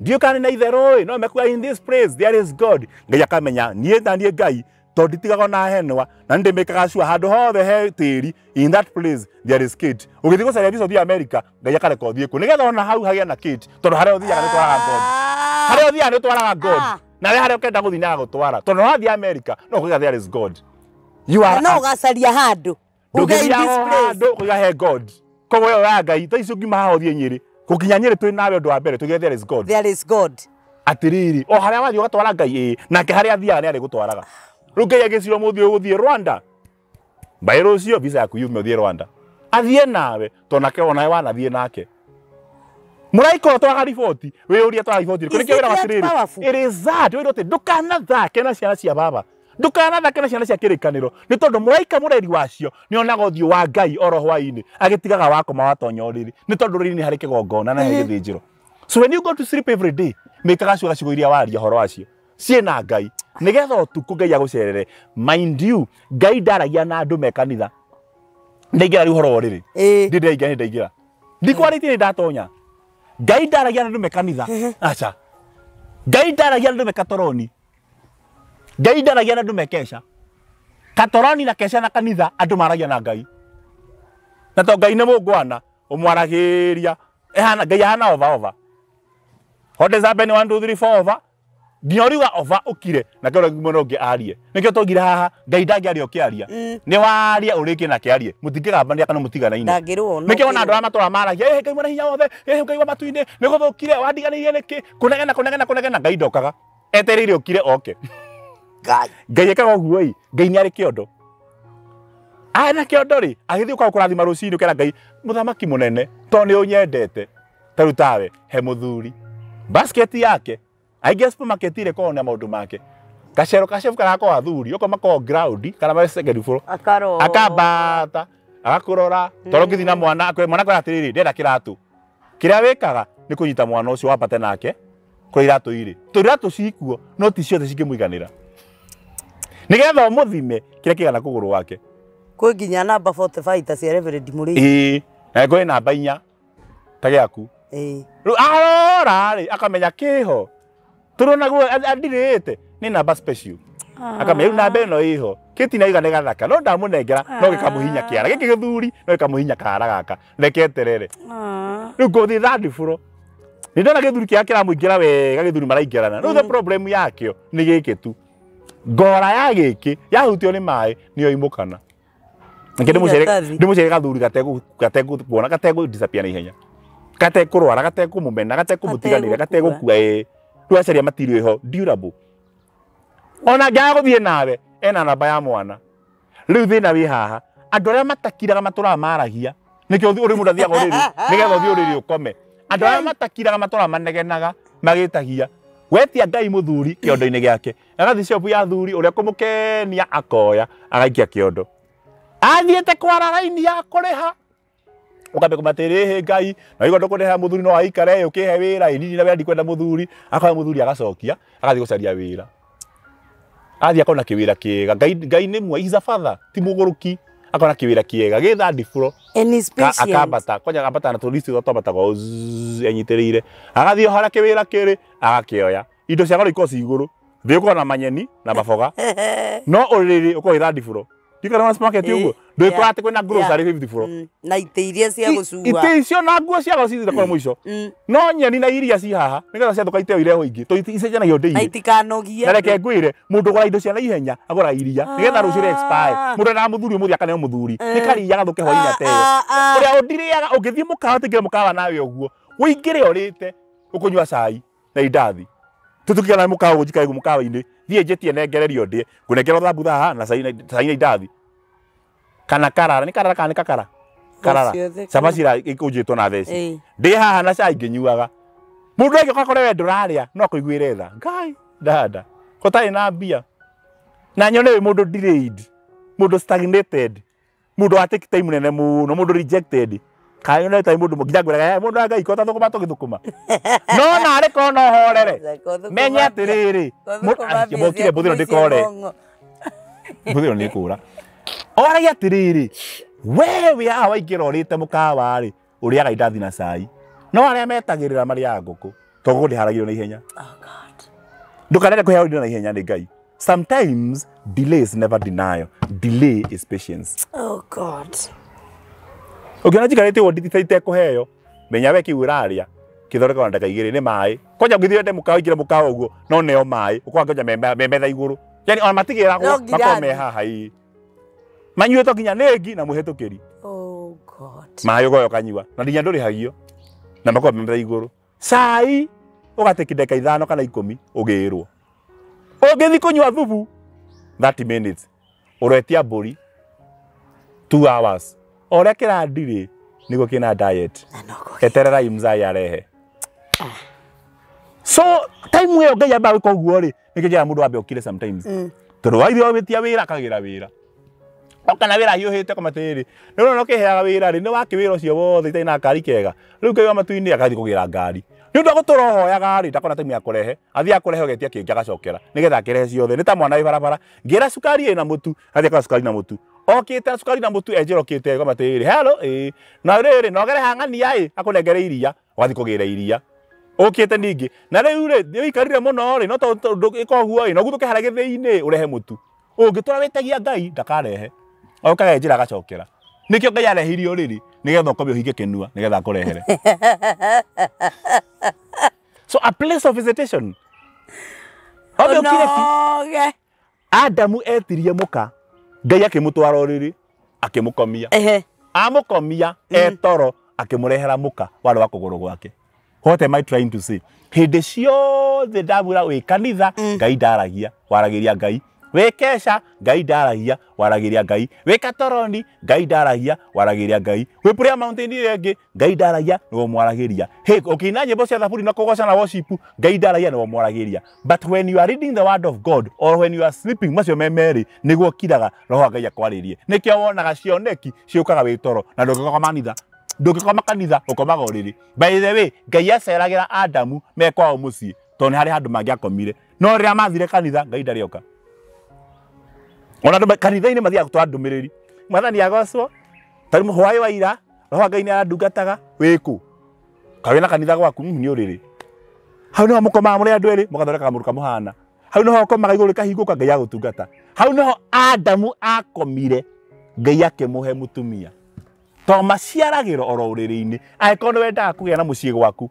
ndiũ kana na itherũ ĩ no mekuga in this place there is God. Ngai akamenya niĩ na niĩ Ngai tondũ nditigaga na henwa na nĩndĩmĩkaga cua handũ hothe he tĩri in that place there is Kate. Ũgĩthiĩ gũcaria visa ũthiĩ America Ngai akareka ũthiĩ kuo nĩgetha ona hau hagĩe na Kate tondũ harĩa ũthiaga nĩ ũtwaraga God harĩa ũthiaga nĩ ũtwaraga God na we harĩa ũkenda gũthiĩ nĩ agagũtwara tondũ wathiĩ America no ũkauga there is God. You are no ũgacaria handũ ndũngĩthiaga handũ ũkauga he God koguo ĩyo ya Ngai thaa ici ũngiuma haha ũthiĩ Nyĩrĩ gũkinya Nyĩrĩ twĩ nawe ũndũ wa mbere tuge there is God. There is God atĩrĩrĩ o harĩa wathiĩ ũgatwara Ngai ĩĩ nake harĩa athiaga nĩ arĩgũtwaraga. Rĩu Ngai agĩciria ũmũthĩ ũgũthiĩ Rwanda mbaĩ rũciũ visa yaku yume ũthiĩ Rwanda athiĩ nawe tondũ nake onawe wanathiĩ nake mũraika ũtwaraga riboti wĩyũrie atwaraga riboti rĩkũ nĩkĩo wĩraga atĩrĩrĩ it is that wĩrwo atĩ ndũkanathake na ciana cia baba ndũkanathake na ciana cia kĩrĩkanĩro nĩ tondũ mũraika mũreri wacio nĩonaga ũthiũ wa Ngai oro hwaĩ-inĩ agĩtigaga wakoma watonya ũrĩrĩ nĩ tondũ ũrĩrĩ nĩ harĩ kĩgongona na harĩ gĩthĩnjĩro. So when you go to sleep every day mĩkaga ciuga ciugo iria waria ũhoro wacio ciĩna Ngai nĩgetha ũtukũ Ngai agũcerere. Mind you Ngai ndaragia na andũ me kanitha ndaingĩra rĩu ũhoro wa ũrĩrĩ ndĩ ndaingĩra nĩ ndaingĩra ndikwarĩtie nĩ ndatonya Ngai ndaragia na andũ me kanitha aca Ngai ndaragia na andũ me katoroni Ngai ndaragia na andũ me kesha katoroni na kesha na kanitha andũ maragia na Ngai na to Ngai nĩ mũngwana ũmwaragĩria ĩhana Ngai ahana over over what does happen 1 2 3 4 over nginya ũriuga over ũkire na kĩo mwena ũngĩ arie nĩkĩo twaugire haha Ngai ndangĩaria ũkĩaria nĩ waria ũrĩkie nake arie mũtingĩgambania kana mũtiganaine nĩkĩo ona andũ arĩa matũraga maragia ĩ Ngai mwene hinya wothe ĩ Ngai wa matu-inĩ nĩ gũthũkire wandiganĩirie nĩkĩ kũnegena kũnegena kũnegena Ngai ndokaga etereire ũkire oke. Ngai ekaga ũguo ĩ Ngai nĩ arĩ kĩondo arĩ na kĩondo rĩ agĩthiĩ ũkaga kũrathima rũcinĩ ũkera Ngai mũthamaki mũnene tondũ nĩ ũnyendete ta rĩu tawe he mũthuri basket yake aingĩ supermarket ire kona maũndũ make gacero kacebu karako athuri oko makoragwo ground kana ma second floor akambata agakũrora tondũ ũngĩthiĩ na mwana mwana akwĩra atĩrĩrĩ ndĩrenda kĩratũ kĩrĩa wĩkaga nĩ kũnyita mwana ũcio wambate nake kũrĩa iratũ irĩ tondũ iratũ cikuo no ti ciothe cingĩmũiganĩra nĩgetha ũmũthime kĩrĩa kĩigana kũgũrũ gwake kwĩ nginya namba 45 ta cia Reverend Mũrĩithi ĩĩ na kwĩ namba 4 ta gĩaku ĩĩ rĩu arora rĩ akamenya kĩho tũrona guo andirĩte nĩ namba special akamenya rĩu namba ĩno ĩho kĩtina iga nĩ gathaka no ndamũnengera no gĩkamũhinya kĩara gĩkĩ gĩthuri no gĩkamũhinya kara gaka reke eterere rĩu ngũthiĩ third floor nĩ ndona gĩthuri kĩrĩa kĩramũingĩra wega gĩthuri maraingĩrana rĩu the problem yakĩo nĩ gĩkĩ tu ngora ya gĩkĩ yahutio nĩ maĩ nĩyo imũkana nĩkĩ ndĩmũcere gathuri gategũkuona gategũ disappear na ihenya gatekũrwara gatekũmũmena gatekũmũtiganĩria gategũkua ĩĩ rĩu acaria material ĩho durable ona angĩaga gũthiĩ nawe ena namba ya mwana rĩu thĩna wĩ haha andũ arĩa matakiraga matũraga maragia nĩkĩo ũrĩ mũndũ athiaga ũrĩrĩ nĩgetha ũthiĩ ũrĩrĩ ũkome andũ arĩa matakiraga matũraga manegenaga magĩtagia Wetia Ngai muthuri kiondo-inĩ gĩake. Agathiĩ shop ya thuri ũrĩa kũmũkenia akoya agaikia kĩondo. Athiĩte kwara raini ya kũrĩha. Ũkambia kũmatĩrĩhĩ Ngai na igua ndũkũrĩha mũthuri no aikare ũkĩhe wĩra inini na wĩra ndikwenda mũthuri. Akoya mũthuri agacokia agathiĩ gũcaria wĩra. Athiĩ akona kĩwĩra kĩega. Ngai nĩ mwe, he's a father, ti mũgũrũki. Akona kĩwĩra kĩega gĩ third floor. And he's patient. Akambata kwanja ambata na tũrisi twambataga enyitĩrĩire. Agathiĩ harĩa kĩwĩra kĩrĩ agakĩoya. Indo cia goro ikoragwo ci igũrũ. Thĩ ũkoragwo na manyeni na maboga. No ũrĩrĩ ũkoragwo wĩ third floor. Ndikana na supermarket ũguo. Ndũikora atĩ kwĩna grocery 50 floor. Na itĩ iria cia gũcua. Itĩ icio na nguo cia goro cithira kwa mũico. No nyeni na iria ci haha nĩgetha ciathũka iteo irehwo ingĩ. To icenjanagio daily. Na itikanogie. Na reke ngwĩre mũndũ ũgũra indo cia naihenya agũra iria nĩgetha rũciũ rĩ expire. Mũndũ endaga mũthuri ũmũthĩ akaneo mũthuri. Nĩ karia gathũke hwaĩ-inĩ ateo. Ũrĩa ũndirĩaga ũngĩthiĩ mũkawa tingĩre mũkawa nawe ũguo. Ũingĩre ũrĩte ũkũnyua cai na indathi. Tutukigana mũkawa ũguo njikare mũkawa-inĩ. Thiĩ njĩtie nengererio ndĩe. Ngũnengerwo thambutha haha na cai na indathi. Kana karara, nĩ karara kana nĩ kakara? Karara. Cabaci ikũnjĩtwo na theci. Ndĩ haha na cai ngĩnyuaga. Mũndũ angĩũka akore we ndũrarĩa no akũiguĩre tha. Ngai ndahanda. Gũtarĩ na mbia. Na nyone wĩ mũndũ delayed, mũndũ stagnated, mũndũ wa take time nene mũno, mũndũ rejected. Kana nyone ta mũndũ nginya ngwĩraga mũndũ wa Ngai ko ta thũkũma tũgĩthũkũma. No narĩ korwo no horere. Menye atĩrĩrĩ, mokire mbũthĩro ndĩkore. Mbũthĩro nĩ ĩkũra. Oragia atĩrĩrĩ, we wĩ haha waingĩra ũrĩte mũkawa rĩ, ũrĩaga indathi na cai. No arĩa metagĩrĩra marĩaga ngũkũ, tondũ ngũkũ ndĩharagĩrio na ihenya. Oh God. Ndũkarere kũheo indo na ihenya nĩ Ngai. Sometimes delay is never denial. Delay is patience. Oh God. Ũngĩona njikarĩte ũguo itekũheo, menya we kĩu ũrarĩa kĩthondekagwo na ndagĩka igĩrĩ nĩ maĩ. Kwanja ũngĩthiĩ wende mũkawa ũingĩre mũkawa ũguo, no neo maĩ, ũkoga kwanja me metha igũrũ. Yani ona matigĩragwo makorwo me haha ii. Manyuĩtwo nginya nĩngi na mũhĩtũkĩri. Oh God. Maĩ ũgoya ũkanyua na nginya ndũrĩhagio na makorwo me metha igũrũ. Cai ũgatĩki ndagĩka 5 kana 10 ũgĩrwo. Ũngĩthiĩ kũnyua thubu 30 minutes ũretia mbũri 2 hours. O ũrĩa kĩrandirĩ nĩguo kĩna diet. Etererai mzai arehe. So time ĩyo Ngai ambaga gwĩka ũguo rĩ, nĩkĩo njĩraga mũndũ ambe ũkire sometimes. Tondũ waithiĩ wĩtia wĩra akagĩra wĩra. Oka na wĩra ahiũhĩte akoma atĩrĩrĩ, nĩ ũrona ũkĩheaga wĩra rĩ, nĩ wake wĩra ũcio wothe itarĩ na ngari kega. Rĩu Ngai wa matu-inĩ agathiĩ kũgĩra ngari. Nĩ ũndũ wa gũtũra ũhoyaga rĩ, ndakona time ya kũrehe. Athiĩ akũrehe ũgetia kĩngĩ agacokera nĩgetha akĩrehe ciothe. Nĩ ta mwana wĩ barabara, ngĩra cukari ĩna mũtu, athiĩ akora cukari na mũtu. Okĩte cukari na mũtu enjĩra okĩte akoma atĩrĩrĩ, hello, ĩĩ. Na rĩrĩ, no ogere hang'ania ĩ, akũnengere iria, ũgathiĩ kũgĩra iria. Ũkĩte ningĩ. Na rĩu rĩ, nĩ ũikarire mũno rĩ, no tondũ ĩka ũguo ĩ, no guthũke harĩa gĩthĩi-inĩ ũrehe mũtu. Ũngĩtũra wĩtagia Ngai ndakarehe. Okaga njĩra agacokera. Nĩkĩo Ngai arehirie ũrĩrĩ, nĩgetha ũkome ũhinge kĩnua, nĩgetha akũrehere. So a place of visitation. Ũnoge. Adamu etirie mũka, Ngai akĩmũtwara ũrĩrĩ, akĩmũkomia. Amũkomia etoro akĩmũrehera mũka warĩ wa kũgũrũ gwake. What am I trying to say? Hĩndĩ ciothe ndamwĩra wĩ kanitha, Ngai ndaragia, waragĩria Ngai. Wĩ kesha, Ngai ndaragia, waragĩria Ngai. Wĩ katoroni, Ngai ndaragia, waragĩria Ngai. Wĩ prayer mountain ĩrĩa ĩngĩ, Ngai ndaragia, nĩwe mwaragĩria. Hey, ũkĩina nyĩmbo cia thaburi na kũgoca na worship, Ngai ndaragia, nĩwe mwaragĩria. But when you are reading the word of God or when you are sleeping, macio me merĩ nĩguo kiraga roho wa Ngai akwarĩrie. Nĩkĩo wonaga cioneki ciũkaga wĩ toro na ndũngĩkoma kanitha. Ndũngĩkoma kanitha, ũkomaga ũrĩrĩ. By the way, Ngai aceragĩra Adamu me kwao mũciĩ tondũ nĩ harĩ handũ mangĩakomire. No rĩrĩa mathire kanitha, Ngai ndarĩ oka. Ona andũ kanitha-inĩ mathiaga gũtwara ndũmĩrĩri. Mwathani agocwo, tarĩ hwaĩ wa ira, roho wa Ngai nĩ arandungataga, wĩkũ? Kaĩ wĩna kanitha gwaku, nĩ ũrĩrĩ. Hau nĩho mũkomaga mũrĩ andũ erĩ, mũgathondeka kamũndũ kamũhana. Hau nĩho ũkomaga igũrũ rĩkahingũka, Ngai agũtungata. Hau nĩho Adamu akomire, Ngai akĩmũhe mũtumia. To maciaragĩrwo oro ũrĩrĩ-inĩ. Angĩkorwo nĩ wendaga kũgĩa na mũciĩ gwaku,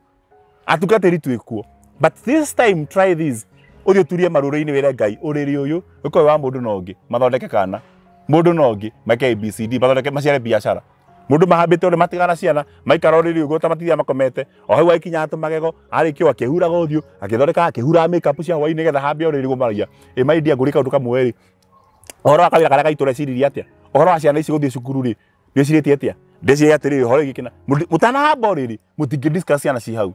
atungatĩri twĩkuo. But this time try this. Ũthiĩ ũturie marũrĩ-inĩ wĩre Ngai, ũrĩrĩ ũyũ ũkorwo wa mũndũ na ũngĩ, mathondeke kana. Mũndũ na ũngĩ, meke ABCD, mathondeke maciare biacara. Mũndũ mahambĩte ũrĩa matigana ciana, maikara ũrĩrĩ ũguo ta matithiaga makomete. O hau agĩkinyaga tũmagego, arĩkia akĩhuraga ũthiũ, akĩthondeka, akĩhuraga makeup cia hwaĩ-inĩ nĩgetha hambie ũrĩrĩ ũguo maragia. Ĩ my dear, ngũrie kaũndũ kamwe rĩ. Ũhoro wa kawĩra karĩa gaitũ ũreciririe atĩa? Ũhoro wa ciana ici gũthiĩ cukuru rĩ, ndĩcirĩtie atĩa? Ndĩcirie atĩrĩrĩ, ũhoro wĩgiĩ kĩna. Mũtanahamba ũrĩrĩ, mũtingĩ discuss ciana ci hau.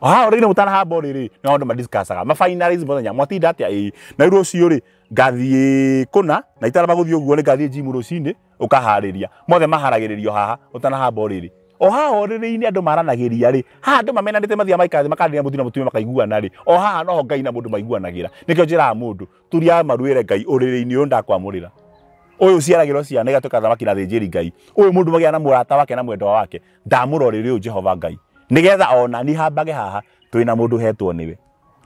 Ha ũrĩrĩ mũtanahamba ũrĩrĩ no andũ madiscussaga ma finalize mũthenya mwatinda atĩa ĩĩ na rĩu rũciũ rĩ ngathiĩ kũna na itaramba gũthiĩ ũguo rĩ ngathiĩ gym rũcinĩ ũkaharĩria mothe maharagĩrĩrio haha ũtanahamba ũrĩrĩ o haha ũrĩrĩ-inĩ andũ maranagĩria rĩ haha andũ mamenanĩte mathiaga maikara thĩ makanĩria mũthuri na mũtumia makaiguana rĩ o haha noho Ngai na mũndũ maiguanagĩra nĩkĩo njĩraga mũndũ turia maruĩre Ngai ũrĩrĩ-inĩ ũyũ ndakwamũrĩra ũyũ ũciaragĩrwo ciana igatuĩka thamaki na thĩnjĩri Ngai ũyũ mũndũ magĩa na mũrata wake na mwendwa wake ndamũrorĩrĩ ũyũ Jehova Ngai nigetha ona ni hambage haha twina mundu hetwo niwe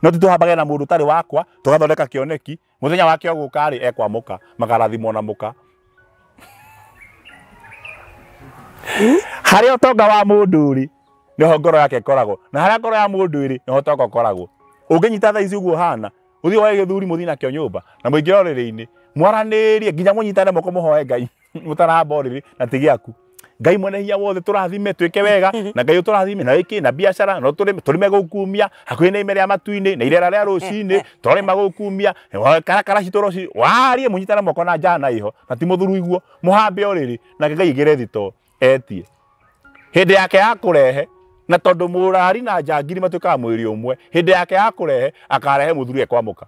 no ti tuhambage na mundu tari wakwa tugathondeka kioneki muthenya wake oguka ri ekwamuka makarathimwo na muka haria utonga wa mundu ri niho ngoro yake ikoragwo na haria ngoro ya mundu ri niho utonga ukoragwo unginyita thaa ici uguo hana uthie woe githuri muthii nakio nyumba na muingire uriri-ini mwaranirie nginya munyitane moko muhoe Ngai mutarahamba uriri na ti giaku Ngai mwene hinya wothe turathime twike wega na Ngai turathime na wiki na biacara no turime gukumia hakuhi na ime ria matu-ini na irera ria rucini turima gukumia karakara citũ rũci warie munyitane moko na njana iho na ti muthuru iguo muhambe uriri na Ngai igire thito etie hindi yake ya kurehe na tondu murari na njangiri matuikaga mwiri umwe hindi yake ya kurehe akarehe muthuri ekwamuka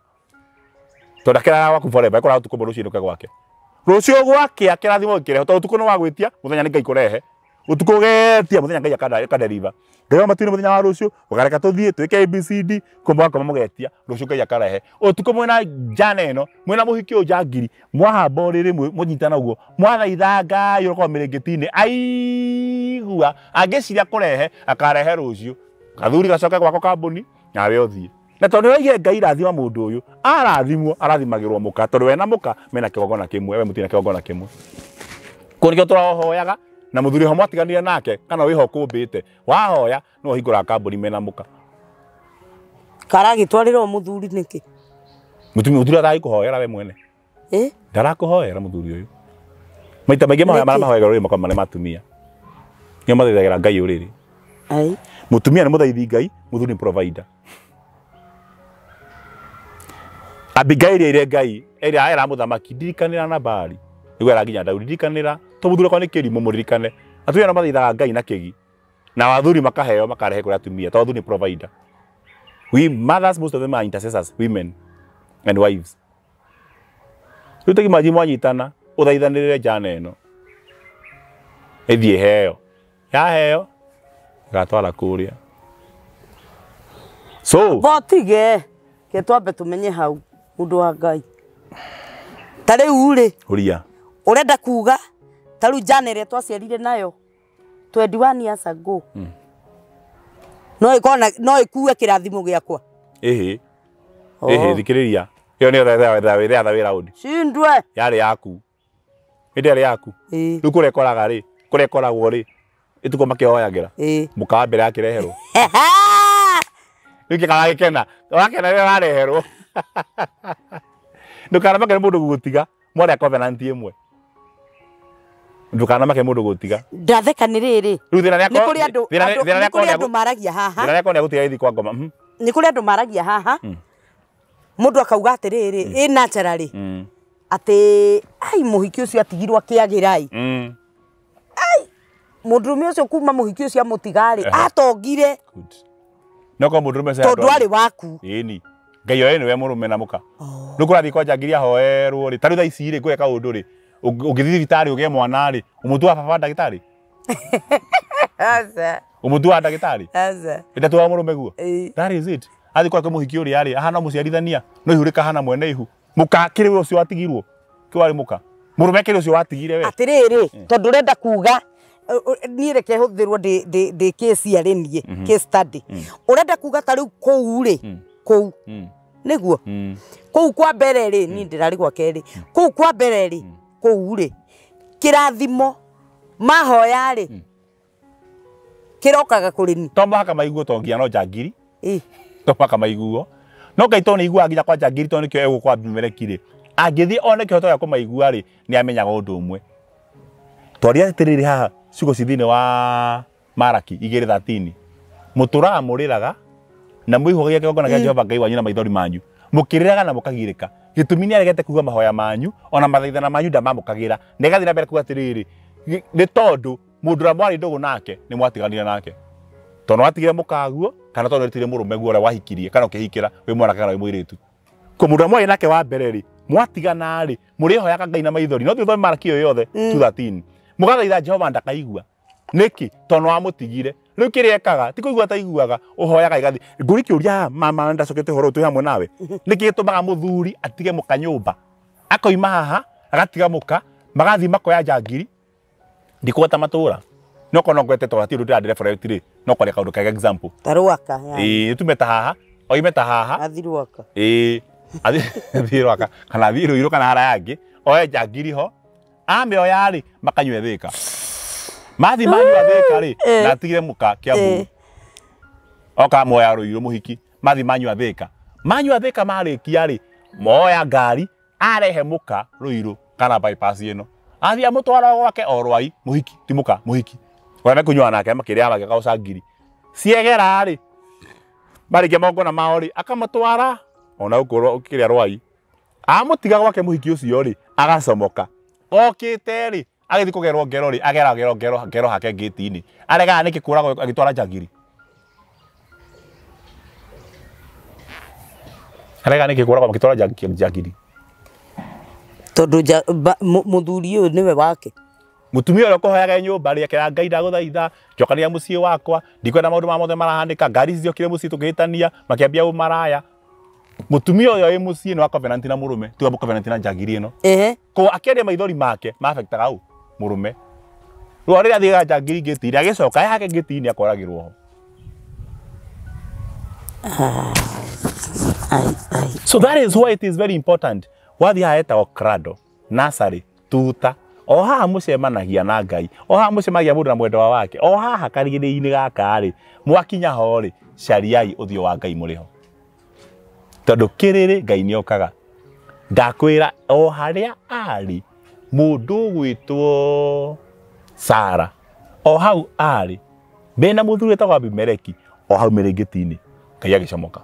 tondu akirara gwaku forever ekora utuku rucini uke gwake rucio gwake kirathimo gikirehe tondu utuku no wagwitia muthenya ni Ngai kurehe utuku getia muthenya Ngai akaderiva Ngai wa matuini muthenya wa rucio ukareka tuthie twike ABCD kumba koma mugetia rucio Ngai akarehe utuku mwina njana ino mwina muhiki uyu njangiri mwahamba uriri munyitana uguo mwathaitha Ngai ukorwo miringitini aigua angiciria kurehe akarehe rucio gathuri gacoke gwako kambuni nawe uthie na tondu waigire Ngai rathima mundu uyu arathimwo arathimagirwo muka tondu we na muka mena kigongona kimwe we mutina kigongona kimwe kuu nikio turahoyaga na muthuri ho mwatiganire nake kana wiho kumbite wahoya no hingura kambuni mena muka karagitwarirwo muthuri niki mutumia muthuri aragikuhoera we mwene ndarakuhoera muthuri uyu maita maingi mahoya maria mahoyaga ruri makwa maria matumia nio mathaithagira Ngai uriri ai mutumia ni muthaithi Ngai muthuri ni provider Abigail ire Ngai ira era muthamaki ndirikanira Nabali niguo era nginya Daudi ndirikanira to muthuri kwa ni kirimo muririkane atumia no mathaithaga Ngai na kigi na athuri makaheo makarehe kuri atumia to athuri ni provider. We mothers, most of them are intercessors, women and wives. Riu tagi maji mwanyitana uthaithanirire njana ino ithie heo yaheo gatwara kuria so botige ke twambe tumenye hau mundu wa Ngai ta riu ri uria urenda kuga ta riu njana iria twaciarire nayo 21 years ago no ikona no ikue kirathimo giakwa ihi ihi thikiriria iyo ni tha wira undi cindwe yari yaku indi yari yaku riu kuria ikoraga ri kuria ikoragwo ri ituko makihoyagira muka wa mbere akireherwo riu kikara gikena wakena riria wareherwo ndukanamake ni mundu gugutiga mwaria covenant imwe ndukanamake mundu gugutiga ndatheka ni riri riu thina ni kuri andu ni kuri andu maragia haha thina riakwa ni gutiga ithi kwa ngoma ni kuri andu maragia haha mundu akauga atiriri i naturally ati ai muhiki ucio atigirwo akiagira ai mundurume ucio kuma muhiki ucio amutigari atongire no ko mundurume ucio tondu ari waku ini Ngai oe niwe murume na muka riu kurathii kwa njangiri ahoerwo ri ta riu thaa ici ri ngwĩre kaũndũ ri ũngĩthiĩ thibitarĩ ũgĩe mwana ri ũmũtuaga baba wa ndagĩtarĩ aca ũmũtuaga ndagĩtarĩ aca ndatuaga mũrũme guo that is it athiĩ kwa mũhiki ũrĩa rĩ ahana mũciarithania no ihu rĩkahana mwene ihu mũka kĩrĩ ũcio watigirwo kĩ warĩ mũka mũrũme kĩrĩ ũcio watigire we atiriri tondu urenda kuga niĩ reke hũthĩrwo ndĩ case arĩ niĩ case study urenda kuga ta rĩu kũu rĩ kũu nĩguo kũu kwa mbere rĩ niĩ ndĩrarĩ gwa kerĩ kũu kwa mbere rĩ kũu rĩ kĩrathimo mahoya rĩ kĩrokaga kũrĩ ni to mũhaka maiguo to nginya no njangiri to mũhaka maiguo no Ngai to nĩ iguaga nginya kwa njangiri to nĩkĩo egũkwa Abimeleki rĩ angĩthiĩ one kĩhoto gĩa kũmaigua rĩ nĩ amenyaga ũndũ ũmwe twaria atĩrĩrĩ haha ciugo ci thĩinĩ wa Maraki 2:13 mũtũraga mũrĩraga na mwĩhũgagia kĩgongona kĩa Jehova Ngai wanyu na maithori manyu mũkĩrĩraga na mũkagirĩka gĩtũmi nĩ aregete kuga mahoya manyu ona mathaithana manyu ndamamũkagĩra na ĩgathiĩ na mbere kuga atĩrĩrĩ nĩ tondũ mũndũ ũrĩa mwarĩ ndũgũ nake nĩ mwatiganire nake tondũ watigire mũkaguo kana tondu tire murume guo wahikirie kana ukihikira wi mwanake kana wi mwiritu ko mundu mwe nake wa mbere ri mwatigana ri murihoyaga Ngai na maithori no thutha Malaki yothe 2:13 mugathaitha Jehova ndakaigua niki tondu wamutigire riu kiria ekaga ti kuigua taiguaga uhoyaga igathi nguri kiuria mama ndacokete horo twi hamwe nawe niki gitumaga muthuri atige muka nyumba akoima haha agatiga muka magathi makoya njangiri ndikugweta matura no kono ngwete to ati ndira reference ri no kwaria kaundu kega example ta Rwaka ii tume ta haha oime ta haha athi Rwaka ii athi Rwaka kana athi Ruiru kana hara yangi oe njangiri ho amĩoya rĩ makanyue Thika mathi manyua Thika rĩ na atigire muka Kiambu oka moya Ruiru muhiki mathi manyua Thika marĩkia rĩ moya ngari arehe muka Ruiru kana bypass ĩno athi amũtwara gwake o Rwai muhiki ti muka muhiki ũrĩa mekũnyua nake makĩrĩa magĩka ũcangiri ciegera rĩ marĩkia magongona mao rĩ akamatwara ona gũkorwo kĩrĩa Rwai amũtiga gwake muhiki ũcio rĩ agacomoka okĩte rĩ agĩthiĩ kũgerwo ngero rĩ ageragĩrwo ngero hake ngĩti-inĩ aregaga nĩkĩ kũragwo agĩtwara njangiri aregaga nĩkĩ kũragwo agĩtwara njangiri tondu muthuri uyu niwe wake mutumia uria kuhoyaga nyumba ri akera Ngai ndaguthaitha njokania mucii wakwa ndikwenda maundu ma mothe marahanika ngari ici ciokire mucii tukihitania makiambia umaraya mutumia uyu wi mucii ni wa covenant na murume tiga mu covenant na njangiri ino ko akiaria maithori make ma affectaga u murume rwa riria athiaga njangiri ngĩti-inĩ agicoka hake ngĩti-inĩ akoragirwo ho. So that is why it is very important wathi haha etagwo crado nursery tuta o haha mucemanagia na Ngai o haha mucemagia mundu na mwendwa wake o haha karigiri-inĩ gaka rĩ mwakinya ho rĩ cariai ũthiũ wa Ngai mũrĩ ho tondu kĩrĩrĩ Ngai nĩokaga ndakwĩra o harĩa arĩ mũndũ ũgwĩtwo Sara o hau arĩ mena mũthuri wĩtagwo Abimeleki o hau mĩrĩngĩti-inĩ Ngai agĩcomoka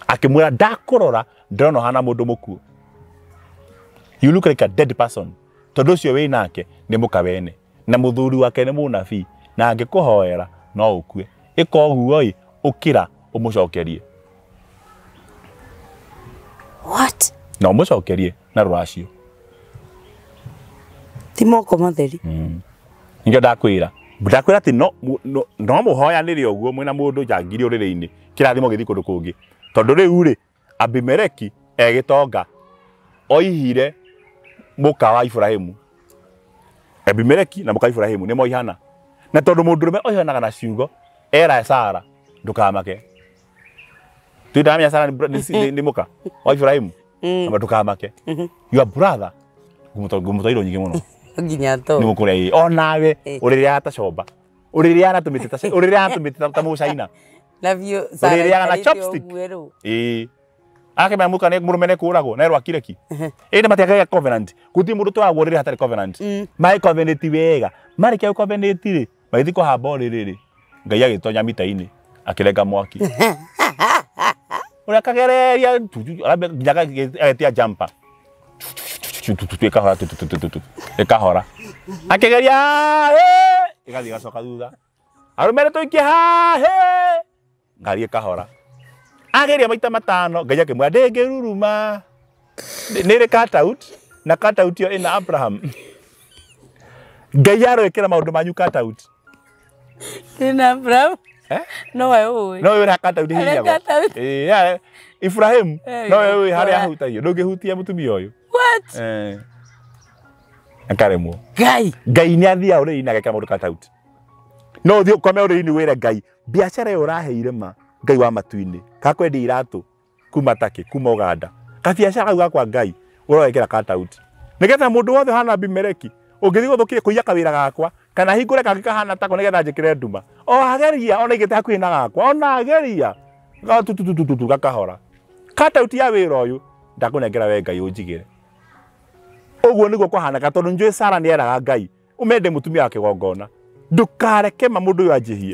akĩmwĩra ndakũrora ndĩrona ũhana mũndũ mũkuũ. You look like a dead person tondu ũcio wĩ nake nĩ mũka wene na mũthuri wake nĩ mũnabii na angĩkũhoera no ũkue ĩka ũguo ĩ ũkĩra ũmũcokerie. What? Na ũmũcokerie na rũracio ti moko matheri. Nĩkĩo ndakwĩra atĩ no mũhoyanĩre ũguo mwĩna mũndũ njangiri ũrĩrĩ-inĩ kĩrathimo gĩthiĩ kũndũ kũngĩ tondu rĩu rĩ Abimeleki egĩtonga oihire muka wa Ibrahimu. Abimeleki na muka wa Ibrahimu nĩ moihana na tondu mũndũrũme oihanaga na ciugo era Sara ndukamake twindamenya Sara ni muka wa Ibrahimu na ndukamake your brother ngumutwairwo nyingĩ mũno nginya to nĩ mũkũrĩa ĩ onawe ũrĩrĩaga ta comba ũrĩrĩaga na tũmĩtĩ ta ũrĩrĩaga na tũmĩtĩ ta mũcaina na biũ Sara ũrĩrĩaga na chopstick ĩ akemera muka ne murume ne kuragwo na rwakire ki ĩ matiagaga covenant guti mundu twagwo riri hatari covenant mai covenant wega mari kia covenant ri magithi kuhamba riri ri Ngai agitonya mita-inĩ akirenga mwaki uria kagereria nginya agetia jumper ikahora ikahora akigeria igathi igacoka thutha arume tuikie haha ngari ikahora ageria maita matano Ngai akĩmwĩra ndĩngĩruruma nĩrĩ cut out na cut out ĩyo ĩna Abraham. Ngai aroĩkĩra maũndũ manyu cut out ĩna Abraham no we ũĩ no we ũrĩa cut out hihinyagwo ĩĩ Ibrahim no we ũĩ harĩa ahutagio ndũngĩhutia mũtumia ũyũ. What? Akaremwo Ngai Ngai nĩ athiaga ũrĩrĩ-inĩ agekĩra maũndũ cut out no ũthiĩ ũkome ũrĩrĩ-inĩ wĩre Ngai biacara ĩyo ũraheire ma Ngai wa matu-inĩ kakwendia iratũ kuma Turkey kuma Uganda kabiacara kau gakwa Ngai ũrogekĩra cut out nĩgetha mũndũ wothe ũhana Abimeleki ũngĩthiĩ gũthũkia kũiya kawĩra gakwa kana hingũre kangĩ kahana tako nĩgetha njĩkĩre nduma o ageria ona igĩte hakuhĩ na gakwa ona ageria tututututu gakahora cut out ya wĩra ũyũ ndakũnengera we Ngai ũnjigĩre ũguo nĩguo kũhanaka tondũ njũĩ Sara nĩeraga Ngai ũmende mũtumia wa kĩgongona ndukareke ma mũndũ ũyũ anjĩhie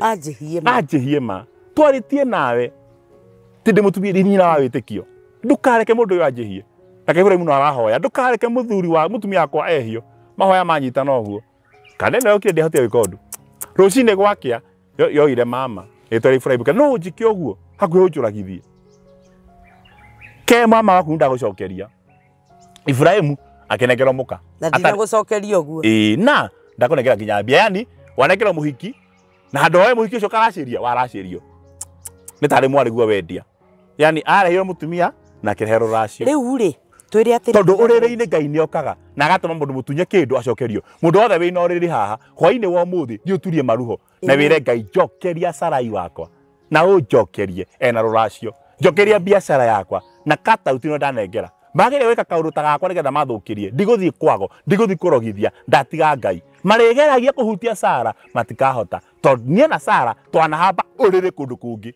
anjĩhie ma twarĩtie nawe ti ndĩ mũtumia ndĩ nyina wa wĩtĩkio ndukareke mũndũ ũyũ anjĩhie na Ibrahimu no arahoya ndukareke mũthuri wa mũtumia wakwa ehio mahoya manyitana ũguo kana ĩno yokire ndĩahotire gwĩka ũndũ rũcinĩ gwakĩa yoire mama Rĩtwa rĩa Iburahĩmu no ũnjĩke ũguo hakuhĩ ũnjũragithie. Ke mama waku ndagũcokeria. Iburahĩmu akĩnengerwo mũka. Na ndinagũcokeria ũguo. Ĩĩ na ndakũnengera nginya mbia, yani wanengerwo mũhiki na handũ hoe mũhiki ũcio karacĩria waracĩrio. Nĩ tarĩ mwarĩ guo wendia. Yani arehirwo mũtumia na akĩreherwo rũracio. Rĩu rĩ twĩre atĩrĩ tondũ ũrĩrĩ-inĩ Ngai nĩokaga na agatũma mũndũ mũtunye kĩndũ acokerio. Mũndũ wothe wĩna ũrĩrĩ haha hwainĩ wa ũmũthĩ thiĩ ũturie maruho na wĩre Ngai njokeria Sarai wakwa na ũnjokerie ena rũracio, njokeria biacara yakwa na katauti no ndanengera. Magĩrĩire gwĩka kaũndũ ta gakwa nĩgetha mathũkĩrie, ndigũthiĩ kwago, ndigũthiĩ kũrogithia, ndatiga Ngai. Marĩgeragia kũhutia Sara matikahota tondũ niĩ na Sara twanahamba ũrĩrĩ kũndũ kũngĩ.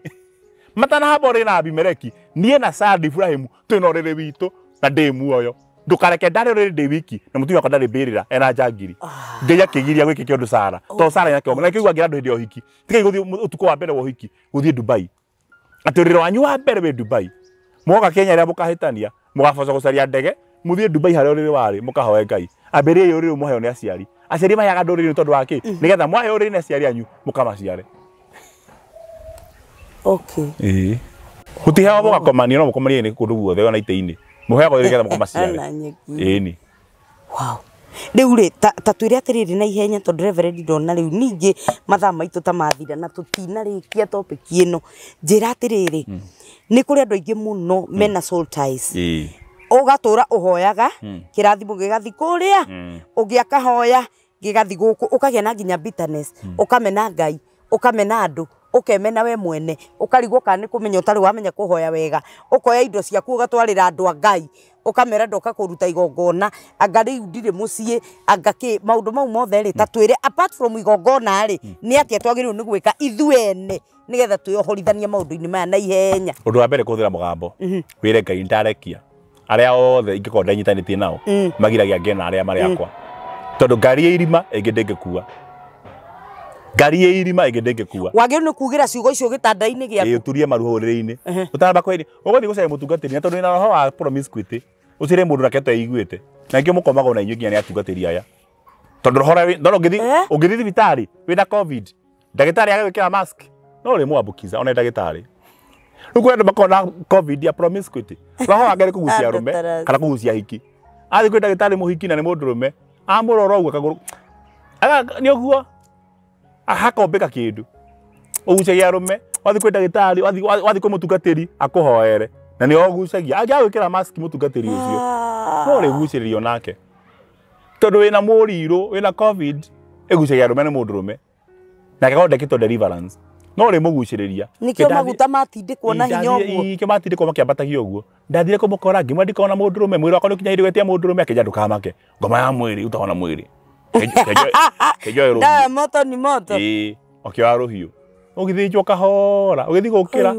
Matanahamba ũrĩrĩ na Abimeleki, niĩ na Sara na Iburahĩmu twĩna ũrĩrĩ witũ na ndĩ muoyo. Ndũkareke ndarĩ ũrĩrĩ ndĩ wiki na mũtumia wakwa ndarĩ mbĩrĩra ena njangiri. Ngai akĩgiria gwĩke kĩũndũ Sara tondũ Sara ena kĩongo. Na nĩkĩo ngĩra andũ hĩndĩ ya ũhiki, tigai gũthiĩ ũtukũ wa mbere wa ũhiki gũthiĩ Dubai. Atĩ ũrĩrĩ wanyu wa mbere wĩ Dubai. Mwoka Kenya rĩrĩa mũkahĩtania mũgaboca gũcaria ndege mũthiĩ Dubai harĩa ũrĩrĩ warĩ mũkahoe Ngai. Ambĩrĩriai ũrĩrĩ mũheo nĩ aciari. Aciari maheaga andũ ũrĩrĩ tondũ wa kĩ? Nĩgetha mwaheo ũrĩrĩ nĩ aciari anyu mũkamaciare. Okay. Ĩĩ. Gũtiheagwo mũgakomania no mũkomanie nĩ kũndũ guothe ona itĩ-inĩ. Mũheagwo nĩgetha mũkamaciare. Ĩĩ ni. Wow. Rĩu rĩ ta twĩre atĩrĩrĩ na ihenya tondũ Reverend ndona rĩu ningĩ mathaa maitũ ta mathira na tũtinarĩkia topic ĩno. Njĩra atĩrĩrĩ, nĩ kũrĩ andũ aingĩ mũno mena soul ties. Ĩĩ. Ũgatũra ũhoyaga kĩrathimo gĩgathiĩ kũrĩa, ũngĩ akahoya gĩgathiĩ gũkũ, ũkagĩa na nginya bitterness, ũkamena Ngai, ũkamena andũ, ũkemena we mwene, ũkarigwo kana nĩ kũmenya ũtarĩ wamenya kũhoya wega, ũkoya indo ciaku ũgatwarĩra andũ a Ngai, ũkamera ndoka kũruta igongona, anga rĩu ndirĩ mũciĩ, anga kĩ, maũndũ mau mothe rĩ, ta twĩre apart from igongona rĩ, nĩ atĩa twagĩrĩirwo nĩ gwĩka ithuĩ ene nĩgetha twĩohorithanie maũndũ-inĩ maya na ihenya? Ũndũ wa mbere kũhũthĩra mũgambo, wĩre Ngai nĩndarekia arĩa othe ingĩkorwo ndanyitanĩtie nao magiragia ngĩe na arĩa marĩ akwa, tondũ ngari ya irima ĩngĩ ndĩngĩkua. Ngari ya irima ĩngĩ ndĩngĩkua. Wagĩrĩirwo nĩ kugĩra ciugo icio gĩtanda-inĩ gĩaku. Ĩĩ, ũturie maruho ũrĩrĩ-inĩ. Ũtanamba kwĩri, ũgũthiĩ gũcaria mũtungatĩri na tondũ wĩna roho wa promiscuity, ũcire mũndũ nake ũteiguĩte. Na nĩkĩo mũkomagwo na inyuĩ nginya nĩ atungatĩri aya. Tondũ roho ũrĩa ndona ũngĩthiĩ thibitarĩ wĩna COVID, ndagĩtarĩ agagwĩkĩra mask, no ũrĩmwambukiza ona ndagĩtarĩ. Rĩu kwĩ andũ makoragwo na COVID ya promiscuity. Roho wake nĩ kũgucia arũme kana kũgucia hiki. Athiĩ kwĩ ndagĩtarĩ mũhiki na nĩ mũndũrũme, amũrora ũguo kagũrũ. Nĩ ũguo hakombĩka kĩndũ. Ũgucagia arũme, wathiĩ kwĩ ndagĩtarĩ, wathiĩ kwĩ mũtungatĩri akũhoere. Na nĩ ogucagia. Angĩagwĩkĩra mask mũtungatĩri ũcio, no ũrĩgucĩrĩrio nake. Tondũ wĩna mũrirũ, wĩna COVID, ĩgucagia arũme nĩ mũndũrũme. Na angĩkorwo ndekĩtwo deliverance, no ũrĩmũgucĩrĩria. Nĩkĩo maguta matindĩkwo na hinya ũguo. Nĩkĩo matindĩkwo makĩambatagia ũguo. Ndathire kũmũkora ngĩmwĩra ndikona na mũndũrũme, mwĩrĩ wakwa nĩũkinya hĩndĩ gwĩtia mũndũrũme, akĩnjĩra ndũkamake. Ngoma ya mwĩrĩ, utahona mwĩrĩ. Kenjoe rũhiũ. Ndawa moto ni moto. Ĩĩ, ũkĩoya rũhiũ. Ũgĩthĩnjwo kahora, ũgĩthiĩ gũkĩra.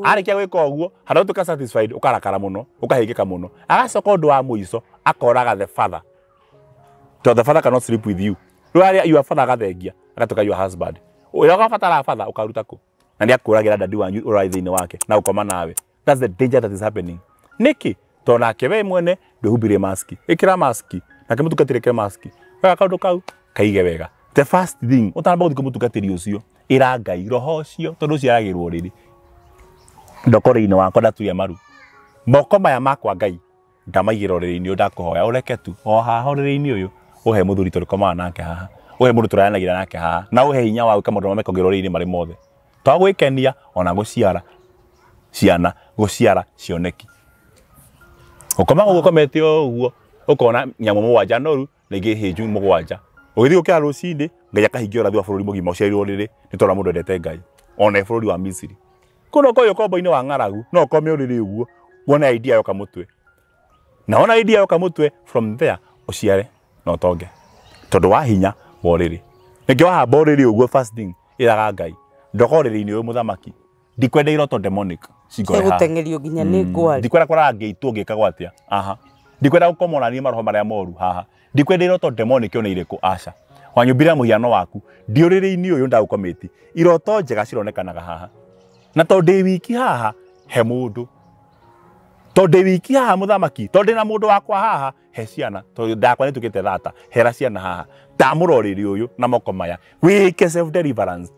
Arĩkia gwĩka ũguo, handũ ũtuĩka satisfied, ũkarakara mũno, ũkahĩngĩka mũno. Agacoka ũndũ wa mũico, akoraga the father. Tondũ the father cannot sleep with you. Rĩu arĩa your father agathengia, agatuĩka your husband. Ũrĩa ũgabatara father ũkaruta kũ? Na nĩakũragĩra dadi wanyu ũrarĩ thĩinĩ wake na ũkoma nawe. That's the danger that is happening. Nĩkĩ? Tondũ nake we mwene ndwĩhumbire maski. Ĩkĩra maski. Nake mũtungatĩri ĩkĩra maski. Wega kaũndũ kau kaige wega. The first thing ũtanamba gũthiĩ kwĩ mũtungatĩri ũcio, ĩra Ngai roho ũcio tondũ ũciaragĩrwo ũrĩrĩ. Ndokore-inĩ wakwa ndaturia maru. Moko maya makwa Ngai ndamaigĩra ũrĩrĩ-inĩ ũyũ ndakũhoya ũreke tu o haha ũrĩrĩ-inĩ ũyũ ũhe mũthuri tũrĩkomaga nake haha, ũhe mũndũ tũrayanagĩra nake haha, na ũhe hinya wa gwĩka maũndũ marĩa mekagĩrwo ũrĩrĩ-inĩ marĩ mothe. To gwĩkenia ona gũciara ciana, gũciara cioneki. Ũkoma ũguo ũkomete ũguo ũkona nyamũ mũgwanja noru na ingĩ hĩnju mũgwanja. Ũgĩthiĩ gũkĩra rũcinĩ Ngai akahingia ũrathi wa bũrũri mũgima ũciarirwo ũrĩrĩ nĩ tondũ mũndũ endete Ngai ona e bũrũri wa Misiri. Kũu no ũkombo-inĩ wa ng'aragu no ũkome ũrĩrĩ ũguo wone idea yoka mũtwe. Na wona idea yoka mũtwe from there ũciare na ũtonge tondũ wa hinya wa ũrĩrĩ. Nĩkĩo wahamba ũrĩrĩ ũguo first thing ĩraga Ngai ndoka ũrĩrĩ-inĩ ũyũ mũthamaki ndikwenda iroto demonic cingore haha. Gũteng'erio nginya nĩ ngwari. Ndikwenda kũrara ngĩitwo ngĩkagwo atĩa aha. Ndikwenda gũkomwo na niĩ maroho marĩa moru haha. Ndikwenda iroto demonic ona irĩkũ aca. Wanyũmbire mũhiano waku ndi ũrĩrĩ-inĩ ũyũ ndagũkomĩti iroto njega cironekanaga haha. Na tondũ ndĩ wiki haha he mũndũ, tondũ ndĩ wiki haha mũthamaki, tondũ ndĩna mũndũ wakwa haha he ciana, tondũ ndakwa nĩtuĩkĩte thata hera ciana haha. Ndamũra ũrĩrĩ ũyũ na moko maya wĩke self deliverance.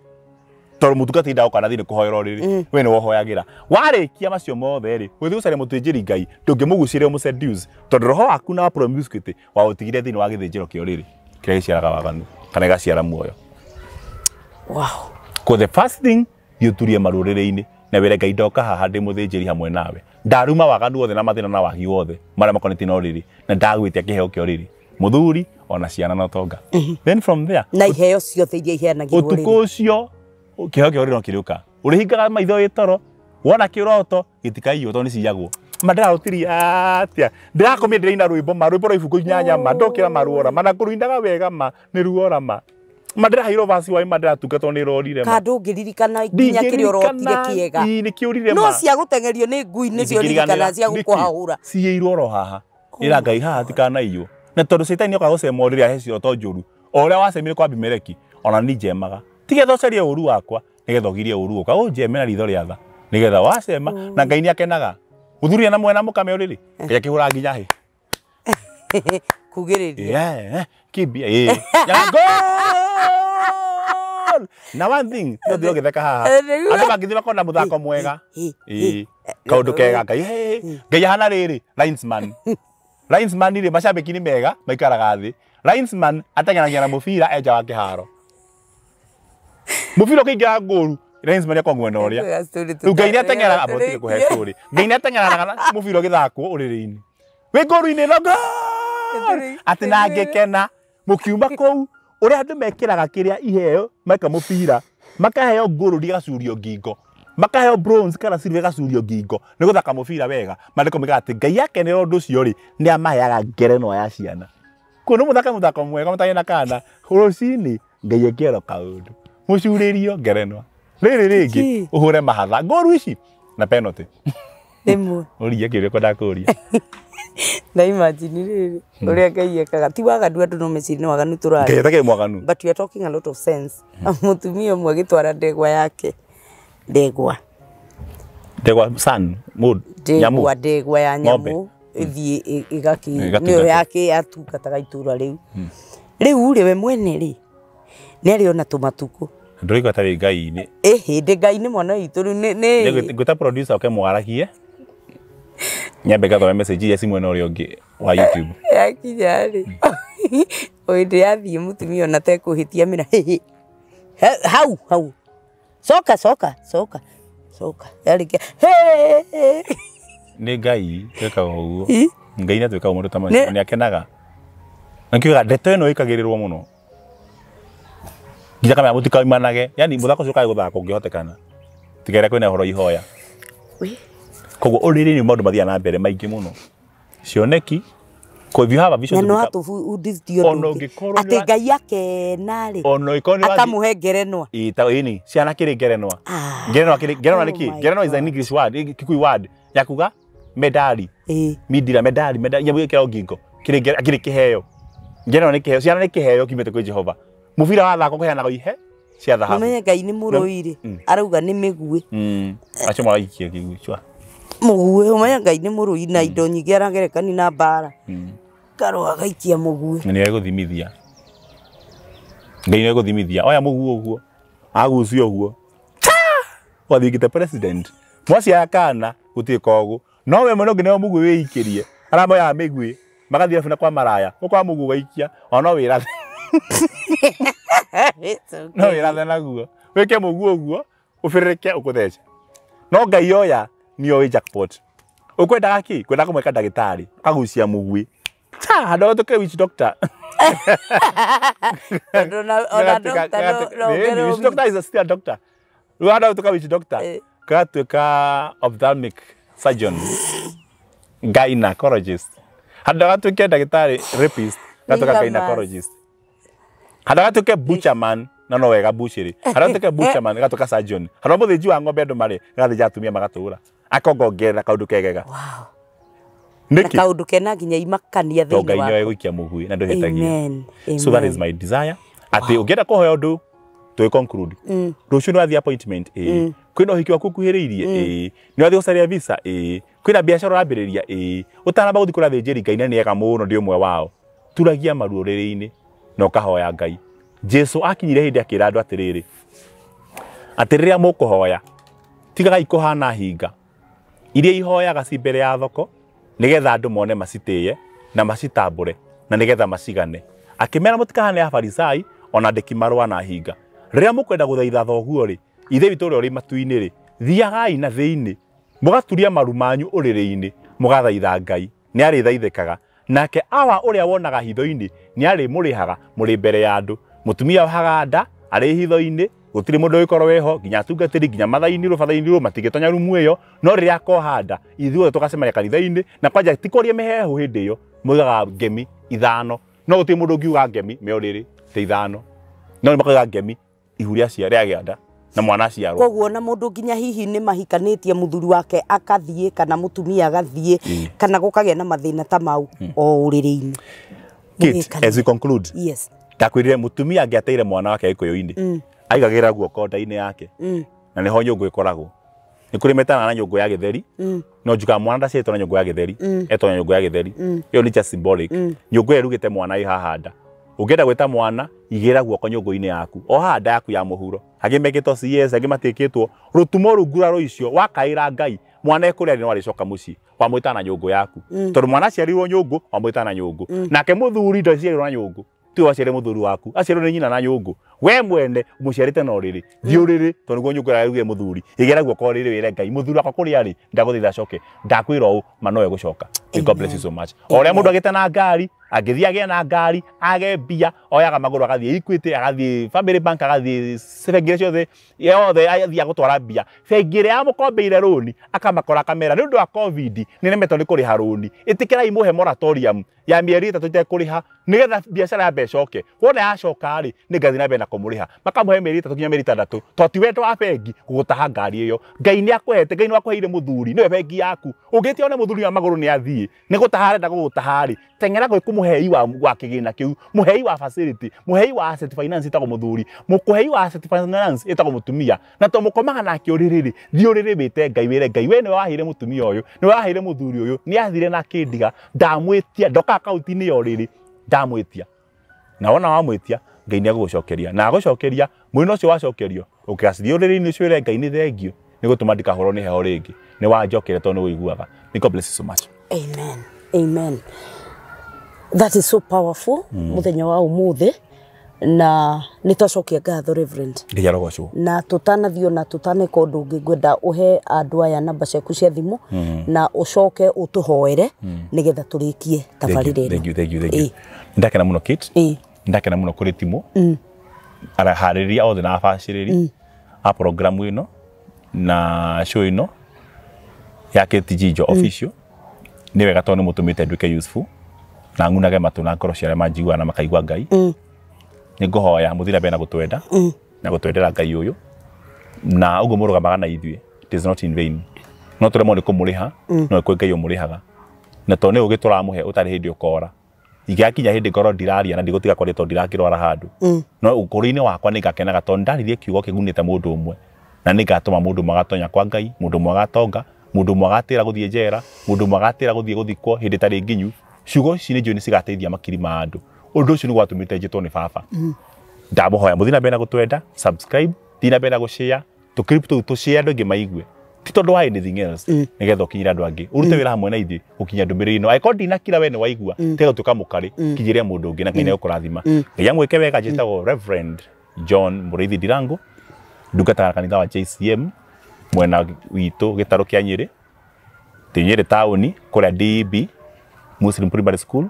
Tondũ mũtungatĩri ndagoka na thĩinĩ kũhoera ũrĩrĩ we nĩ wohoyagĩra warĩkia macio mothe rĩ gũthiĩ gũcaria mũthĩnjĩri Ngai ndũngĩmũgucĩrĩria ũmũseduce tondũ roho waku na wa promiscuity waũtigire thĩinĩ wa gĩthĩnjĩro kĩa ũrĩrĩ kĩrĩa gĩciaraga waganu kana gĩgaciara muoyo. Wow. Ko the first thing yuturie marũrĩrĩ-inĩ na wĩre Ngai ndoka haha ndĩ mũthĩnjĩri hamwe nawe ndaruma waganu wothe na mathĩna na wagi wothe marĩa makonainie na ũrĩrĩ na ndagwĩtia kĩheo kĩa ũrĩrĩ mũthuri ona ciana na ũtonga. Then from there na iheo ciothe iria iheanagĩrwo ũtukũ ũcio kĩheo kĩa ũrĩrĩ no kĩrĩũka ũrĩhingaga maitho wĩ toro wona kĩroto gĩtikaiywo tondũ nĩciyagwo ma ndĩrarũtirie atĩa ndĩrakomire ndĩraina rwĩmbo ma rwĩmbo rwa ibuku inyanya ma ndokĩra maruora ma na kũrũinaga wega ma nĩ ruora ma ma ndĩraheirwo vaci wa ma ndĩratungatwo nĩ rorire ma ka ndũngĩririkana nginya kĩrĩa ũrotire kĩega nĩ kĩũrire no ma cia gũteng'erio nĩ ngui nĩcio ririkana cia gũkũhahũra ciyĩirwo oro haha ĩra Ngai haha tikanaiywo na tondũ caitani nĩokaga gũcema ũrĩrĩ ahe ciroto njũru o ũrĩa wacemire kwa Abimeleki ona ni njemaga tigetha ũcarie ũru wakwa nĩgetha ũgirie ũru ũka ũnjeme na ritho rĩa tha nĩgetha wacema na Ngai nĩakenaga mũthuri na mwena mũkame ũrĩrĩ Ngai akĩhũra nginya hĩ kugĩrĩria kibia goal na one thing no thio githeka haha andũ mangĩthiĩ makona mũthako mwega kaũndũ kega Ngai Ngai ahana rĩrĩ linesman linesman rĩ macambĩki nĩ mega maikaraga thĩ linesman ateng'eragia na mũbira enja wa kĩharo mũbira ũkĩingĩra ngũru linesman akoragwo mwena ũrĩa rĩu Ngai nĩateng'eraga abotire kũhe story Ngai nĩateng'eraga na mũbira ũgĩthakwo ũrĩrĩ-inĩ wĩ ngũru-inĩ no goal atĩ na ngĩkena mũkiuma kũu ũrĩa andũ mekĩraga kĩrĩa iheo meka mũbira makaheo gold igacurio ngingo makaheo bronze kana silver igacurio ngingo nĩ gũthaka mũbira wega maandĩko moigaga atĩ Ngai akenera ũndũ ũcio rĩ nĩ amaheaga ngerenwa ya ciana kuo no mũthake mũthako mwega mũtarĩ na kana rũcinĩ Ngai ekĩro kaũndũ mũcurĩrio ngerenwa rĩrĩ rĩngĩ ũhũre mahatha ngoru ici na penalty rĩmwe ũrie kĩũria kwendaga kũria na imagine rĩrĩ ũrĩa Ngai ekaga ti waganu andũ no mecirie nĩ waganu tũraria Ngai atakĩrĩ mwaganu but we are talking a lot of sense. Mũtumia ũmwe agĩtwara ndegwa yake ndegwa ndegwa san mũndũ nyamũ ndegwa ya nyamũ ĩthiĩ ĩgaki nĩyo yake yatungataga itũra rĩu rĩu rĩ we mwene rĩ nĩ arĩ ona tũmatukũ ndũraigua ta wĩ Ngai-inĩ ĩhĩ ndĩ Ngai nĩ mwana witũ rĩu nĩ ngwĩta producer oke mwaragie nyambe ngathome message iria ci mwena ũrĩa ũngĩ wa YouTube yakinya rĩ o hĩndĩ yathiĩ mũtumia ona tekũhĩtia mĩra hau hau coka coka coka coka yarĩkia nĩ Ngai twĩkaga ũguo Ngai nĩatwĩkaga maũndũ ta macio nĩ akenaga na nĩkĩo ndeto ĩno ĩkagĩrĩrwo mũno nginya kamera mũtikaumanage yani mũthako ũcio ũkae gũthakwo ũngĩhotekana tiga ĩrĩa kwĩna ũhoro ihoya koguo ũrĩrĩ nĩ maũndũ mathiaga na mbere maingĩ mũno cioneki ko if you have a vision na no atũbundithie ũndũ ũngĩ atĩ Ngai akena rĩ akamũhe ngerenwa ĩni ciana kĩrĩ ngerenwa ngerenwa kĩrĩ ngerenwa nĩ kĩ ngerenwa is an English word Kikuyu word ya kuga medali midira medali medali nyamũ ĩkĩragwo ngingo kĩrĩ kĩrĩ kĩheo ngerenwa nĩ kĩheo ciana nĩ kĩheo kiumĩte kwĩ Jehova mũbira wathakwo kũheanagwo ihe cia thahabu mũmenye Ngai nĩ mũrũi rĩ arauga nĩ mĩguĩ acio maraikia kĩguĩ cua mũguĩ ũmenye Ngai nĩ mũrũi na indo nyingĩ aragerekani na mbara karũa agaikia mũguĩ na nĩ egũthimithia Ngai nĩ egũthimithia oya mũguĩ ũguo agucio ũguo wathiĩkĩte president mwaciara kana gũtirĩ kogũ no we mwene ũngĩ nĩwe mũguĩ wĩikĩrie aramoyaga mĩguĩ magathiĩ arabu na kwa maraya ũkoya mũguĩ ũgaikia ona no wĩrathe no wĩrathe naguo wĩke mũguĩ ũguo ũbĩrĩrĩke ũkũthece no Ngai oya nĩoĩ jackpot ũkwendaga kĩ kwendaga kũmwĩka ndagĩtarĩ ũkagucia mũguĩ ta handũ ũtuĩke witch doctor witch doctor is a still a doctor rĩu handũ ũtuĩka witch doctor gatuĩka ophthalmic surgeon gynecologist handũ gatuĩke ndagĩtarĩ rapist gatuĩka gynecologist handũ gatuĩke butcherman na no wega buchiri handũ gatuĩke butcherman gatuĩka surgeon handũ mũthĩnji wa ng'ombe andũ marĩ gathĩnja atumia magatũra akongongerera kaũndũ kegega nĩkĩ kaũndũ kena nginya imakania thĩinĩ wa Ngai nĩoĩ gũikia mũguĩ na ndũhĩtagia so that is my desire atĩ ũngĩenda kũhoya ũndũ tũĩ conclude rũciũ nĩ wathiĩ appointment ĩĩ kwĩna ũhiki waku ũkuhĩrĩirie ĩĩ nĩ wathiĩ gũcaria visa ĩĩ kwĩna biacara ũrambĩrĩria ĩĩ ũtanamba gũthiĩ kũrĩ athĩnjĩri Ngai na nĩ ega mũno ndĩ ũmwe wao turagia maru ũrĩrĩ-inĩ na ũkahoya Ngai Jesu akinyire hĩndĩ akĩra andũ atĩrĩrĩ Atĩ rĩrĩa mũkũhoya tigagai kũhana hinga iria ihoyaga ci mbere ya thoko nĩgetha andũ mone macitĩye na macitambũre na nĩgetha macigane. Akĩmera mũtikahane Afarisai ona andĩki marũa na hinga. Rĩrĩa mũkwenda gũthaitha thoguo rĩ, Ithe witũ ũrĩa ũrĩ matu-inĩ rĩ, thiagai na thĩinĩ mũgaturia maru manyu ũrĩrĩ-inĩ mũgathaitha Ngai, nĩ arĩthaithĩkaga. Nake Awa ũrĩa wonaga hitho-inĩ nĩ arĩmũrĩhaga mũrĩ mbere ya andũ. Mũtumia ohaga nda arĩ hitho-inĩ, gũtirĩ mũndũ ũgĩkorwo wĩho, nginya atungatĩri, nginya mathainirwo, bathainirwo matingĩtonya rumu ĩyo. No rĩrĩa akoha nda, ithuothe tũgacemania kanitha-inĩ, na kwanja ti kũria mĩheehũ hĩndĩ ĩyo, moigaga ngemi 5. No gũtirĩ mũndũ ũngiuga ngemi me ũrĩrĩ ta 5. No nĩ makoiga ngemi ihu rĩa nda na mwana aciarwo. Koguo na mũndũ nginya hihi nĩ mahikanĩtie mũthuri wake akathiĩ kana mũtumia agathiĩ kana gũkagĩa na mathĩna ta mau o ũrĩrĩ-inĩ. Kate, as we conclude, yes, ndakwĩrire mũtumia angĩateire mwana wake gĩkũyũ-inĩ aigagĩrĩra guoko nda-inĩ yake na nĩho nyũngũ ĩkoragwo. Nĩ kũrĩ metanaga na nyũngũ ya gĩtheri, no njugaga mwana ndaciarĩtwo na nyũngũ ya gĩtheri, etwo na nyũngũ ya gĩtheri. Ĩyo nĩ just symbolic. Nyũngũ ĩyo ĩrugĩte mwana ĩ haha nda. Ũngĩenda gwĩta mwana, igĩra guoko nyũngũ-inĩ yaku, o haha nda yaku ya mũhuro. Angĩ mekĩtwo CS, angĩ matiĩkĩtwo. Rũtumo rũu nguraro icio wakaĩra Ngai, mwana ekũrĩa no arĩcoka mũciĩ, wamwĩta na nyũngũ yaku. Tondũ mwana aciarirwo nyũngũ, wamwĩta na nyũngũ. Nake mũthuri ndaciarirwo na nyũngũ. Tiwe waciarire mũthuri waku, aciarirwo nĩ nyina na nyũngũ. We mwene mũciarĩte na ũrĩrĩ, thiĩ ũrĩrĩ tondũ nĩguo nyũngũ ĩrĩa ĩrugire mũthuri. Igĩra guoko ũrĩrĩ wĩre Ngai, mũthuri wakwa kũrĩa arĩ, ndagũthaitha acoke. Ndakwĩra ũũ, ma nowe gũcoka. God bless you so much. O ũrĩa mũndũ agĩte na ngari, angĩthiĩ agĩe na ngari, age mbia, oyaga magũrũ agathiĩ Equity, agathiĩ Family Bank, agathiĩ bengi ciothe, yothe athiĩ gũtwara mbia. Bengi ĩrĩa yamũkombeire rũni, akamakora akamera nĩ ũndũ wa COVID, nĩ nemetwo nĩ kũrĩha rũni. Ĩtĩkĩrai mũhe moratorium ya mĩeri 3 itekũrĩha nĩgetha biacara yambe ĩcoke. Wona yacoka rĩ, nĩ ngathiĩ na mbere na kũmũrĩha. Makamũhe mĩeri 3 nginya mĩeri 6, to ti wendo wa bengi gũgũtaha ngari ĩyo. Ngai nĩ akũhete, Ngai nĩ akũheire mũthuri, nĩwe bengi yaku. Ũngĩtia one mũthuri wa magũrũ nĩ athiĩ, nĩ gũtaha arenda gũgũtaha rĩ, teng'era gwĩ kũmũhei wa kĩgĩna kĩu, mũhei wa facility, mũhei wa asset finance ĩtagwo mũthuri, mũkũhei wa asset finance ĩtagwo mũtumia. Na to mũkomaga nake ũrĩrĩ rĩ, thiĩ ũrĩrĩ wĩte Ngai wĩre Ngai, we nĩwe waheire mũtumia ũyũ, nĩwe waheire mũthuri ũyũ, nĩ athire na akĩndiga, ndamwĩtia, ndoka akaunti-inĩ ya ũrĩrĩ, ndamwĩtia. Na wona wamwĩtia, Ngai nĩ egũgũcokeria. Na agũcokeria, mwĩna ũcio wacokerio, ũkĩgacithia ũrĩrĩ-inĩ ũcio wĩre Ngai nĩ thengio, nĩ gũtũma ndikahũrwo nĩ heho rĩngĩ. Nĩ wanjokere tondũ nĩ ũiguaga. May God bless you so much. Amen. Amen. That is so powerful. Mũthenya wa ũmũthĩ na nĩ twacokia ngatho Reverend. Ngai arogocwo. Na tũtanathiĩ na tũtaneka ũndũ ũngĩ, ngwenda ũhe andũ aya namba ciaku cia thimũ na ũcoke ũtũhoere nĩgetha tũrĩkie tabarĩra ĩno. Thank you, thank you, thank you. Ndakena mũno Kate. Ndakena mũno kũrĩ timu. Araharĩria othe na abacĩrĩri a programu ĩno na show ĩno ya Kate Njijo official. Nĩ wega tondũ nĩ mũtũmĩte nduĩke useful na ng'unage matũ na ngoro cia arĩa manjiguaga na makaigua Ngai. Nĩ ngũhoya mũthiĩ na mbere na gũtwenda na gũtwendera Ngai ũyũ, na ũguo mũrũgamaga na ithuĩ, it is not in vain. No tũremwo nĩ kũmũrĩha, no kwĩ Ngai ũmũrĩhaga. Na tondũ nĩ ũgĩ tũramũhe ũtarĩ hĩndĩ ũkora. Ingĩgakinya hĩndĩ ngorwo ndiraria na ndigũtiga kwaria tondũ ndirakĩrwara handũ. No ũkũrũ-inĩ wakwa nĩ ngakenaga tondũ ndaririe kiugo kĩgunĩte mũndũ ũmwe, na nĩ ngatũma mũndũ ũmwe agatonya kwa Ngai, mũndũ ũmwe agatonga, mũndũ ũmwe agatĩra gũthiĩ njera, mũndũ ũmwe agatĩra gũthiĩ gũthikwo hĩndĩ ĩtarĩ nginyu. Ciugo ici nĩ njũĩ nĩ cigateithia makiri ma andũ. Ũndũ ũcio nĩguo watũmĩte njĩtwo nĩ baba. Ndamũhoya mũthiĩ na mbere na gũtwenda, subscribe, thiĩ na mbere na gũshare, tũclip tũu tũshare andũ aingĩ maigue. Ti tondũ wa anything else, nĩgetha ũkinyĩre andũ angĩ. Ũrute wĩra hamwe na ithuĩ gũkinyia ndũmĩrĩri ĩno. Angĩkorwo ndinakira we nĩ waigua, tiga gũtuĩka mũkarĩ, kinyĩria mũndũ ũngĩ na Ngai nĩegũkũrathima. Ngai amwĩke wega. Njĩtagwo Reverend John Mũrĩithi Ndirango, ndungataga kanitha wa JCM mwena witũ gĩtarũ kĩa Nyĩrĩ, ti Nyĩrĩ taũni, kũrĩa DEB Muslim Primary School.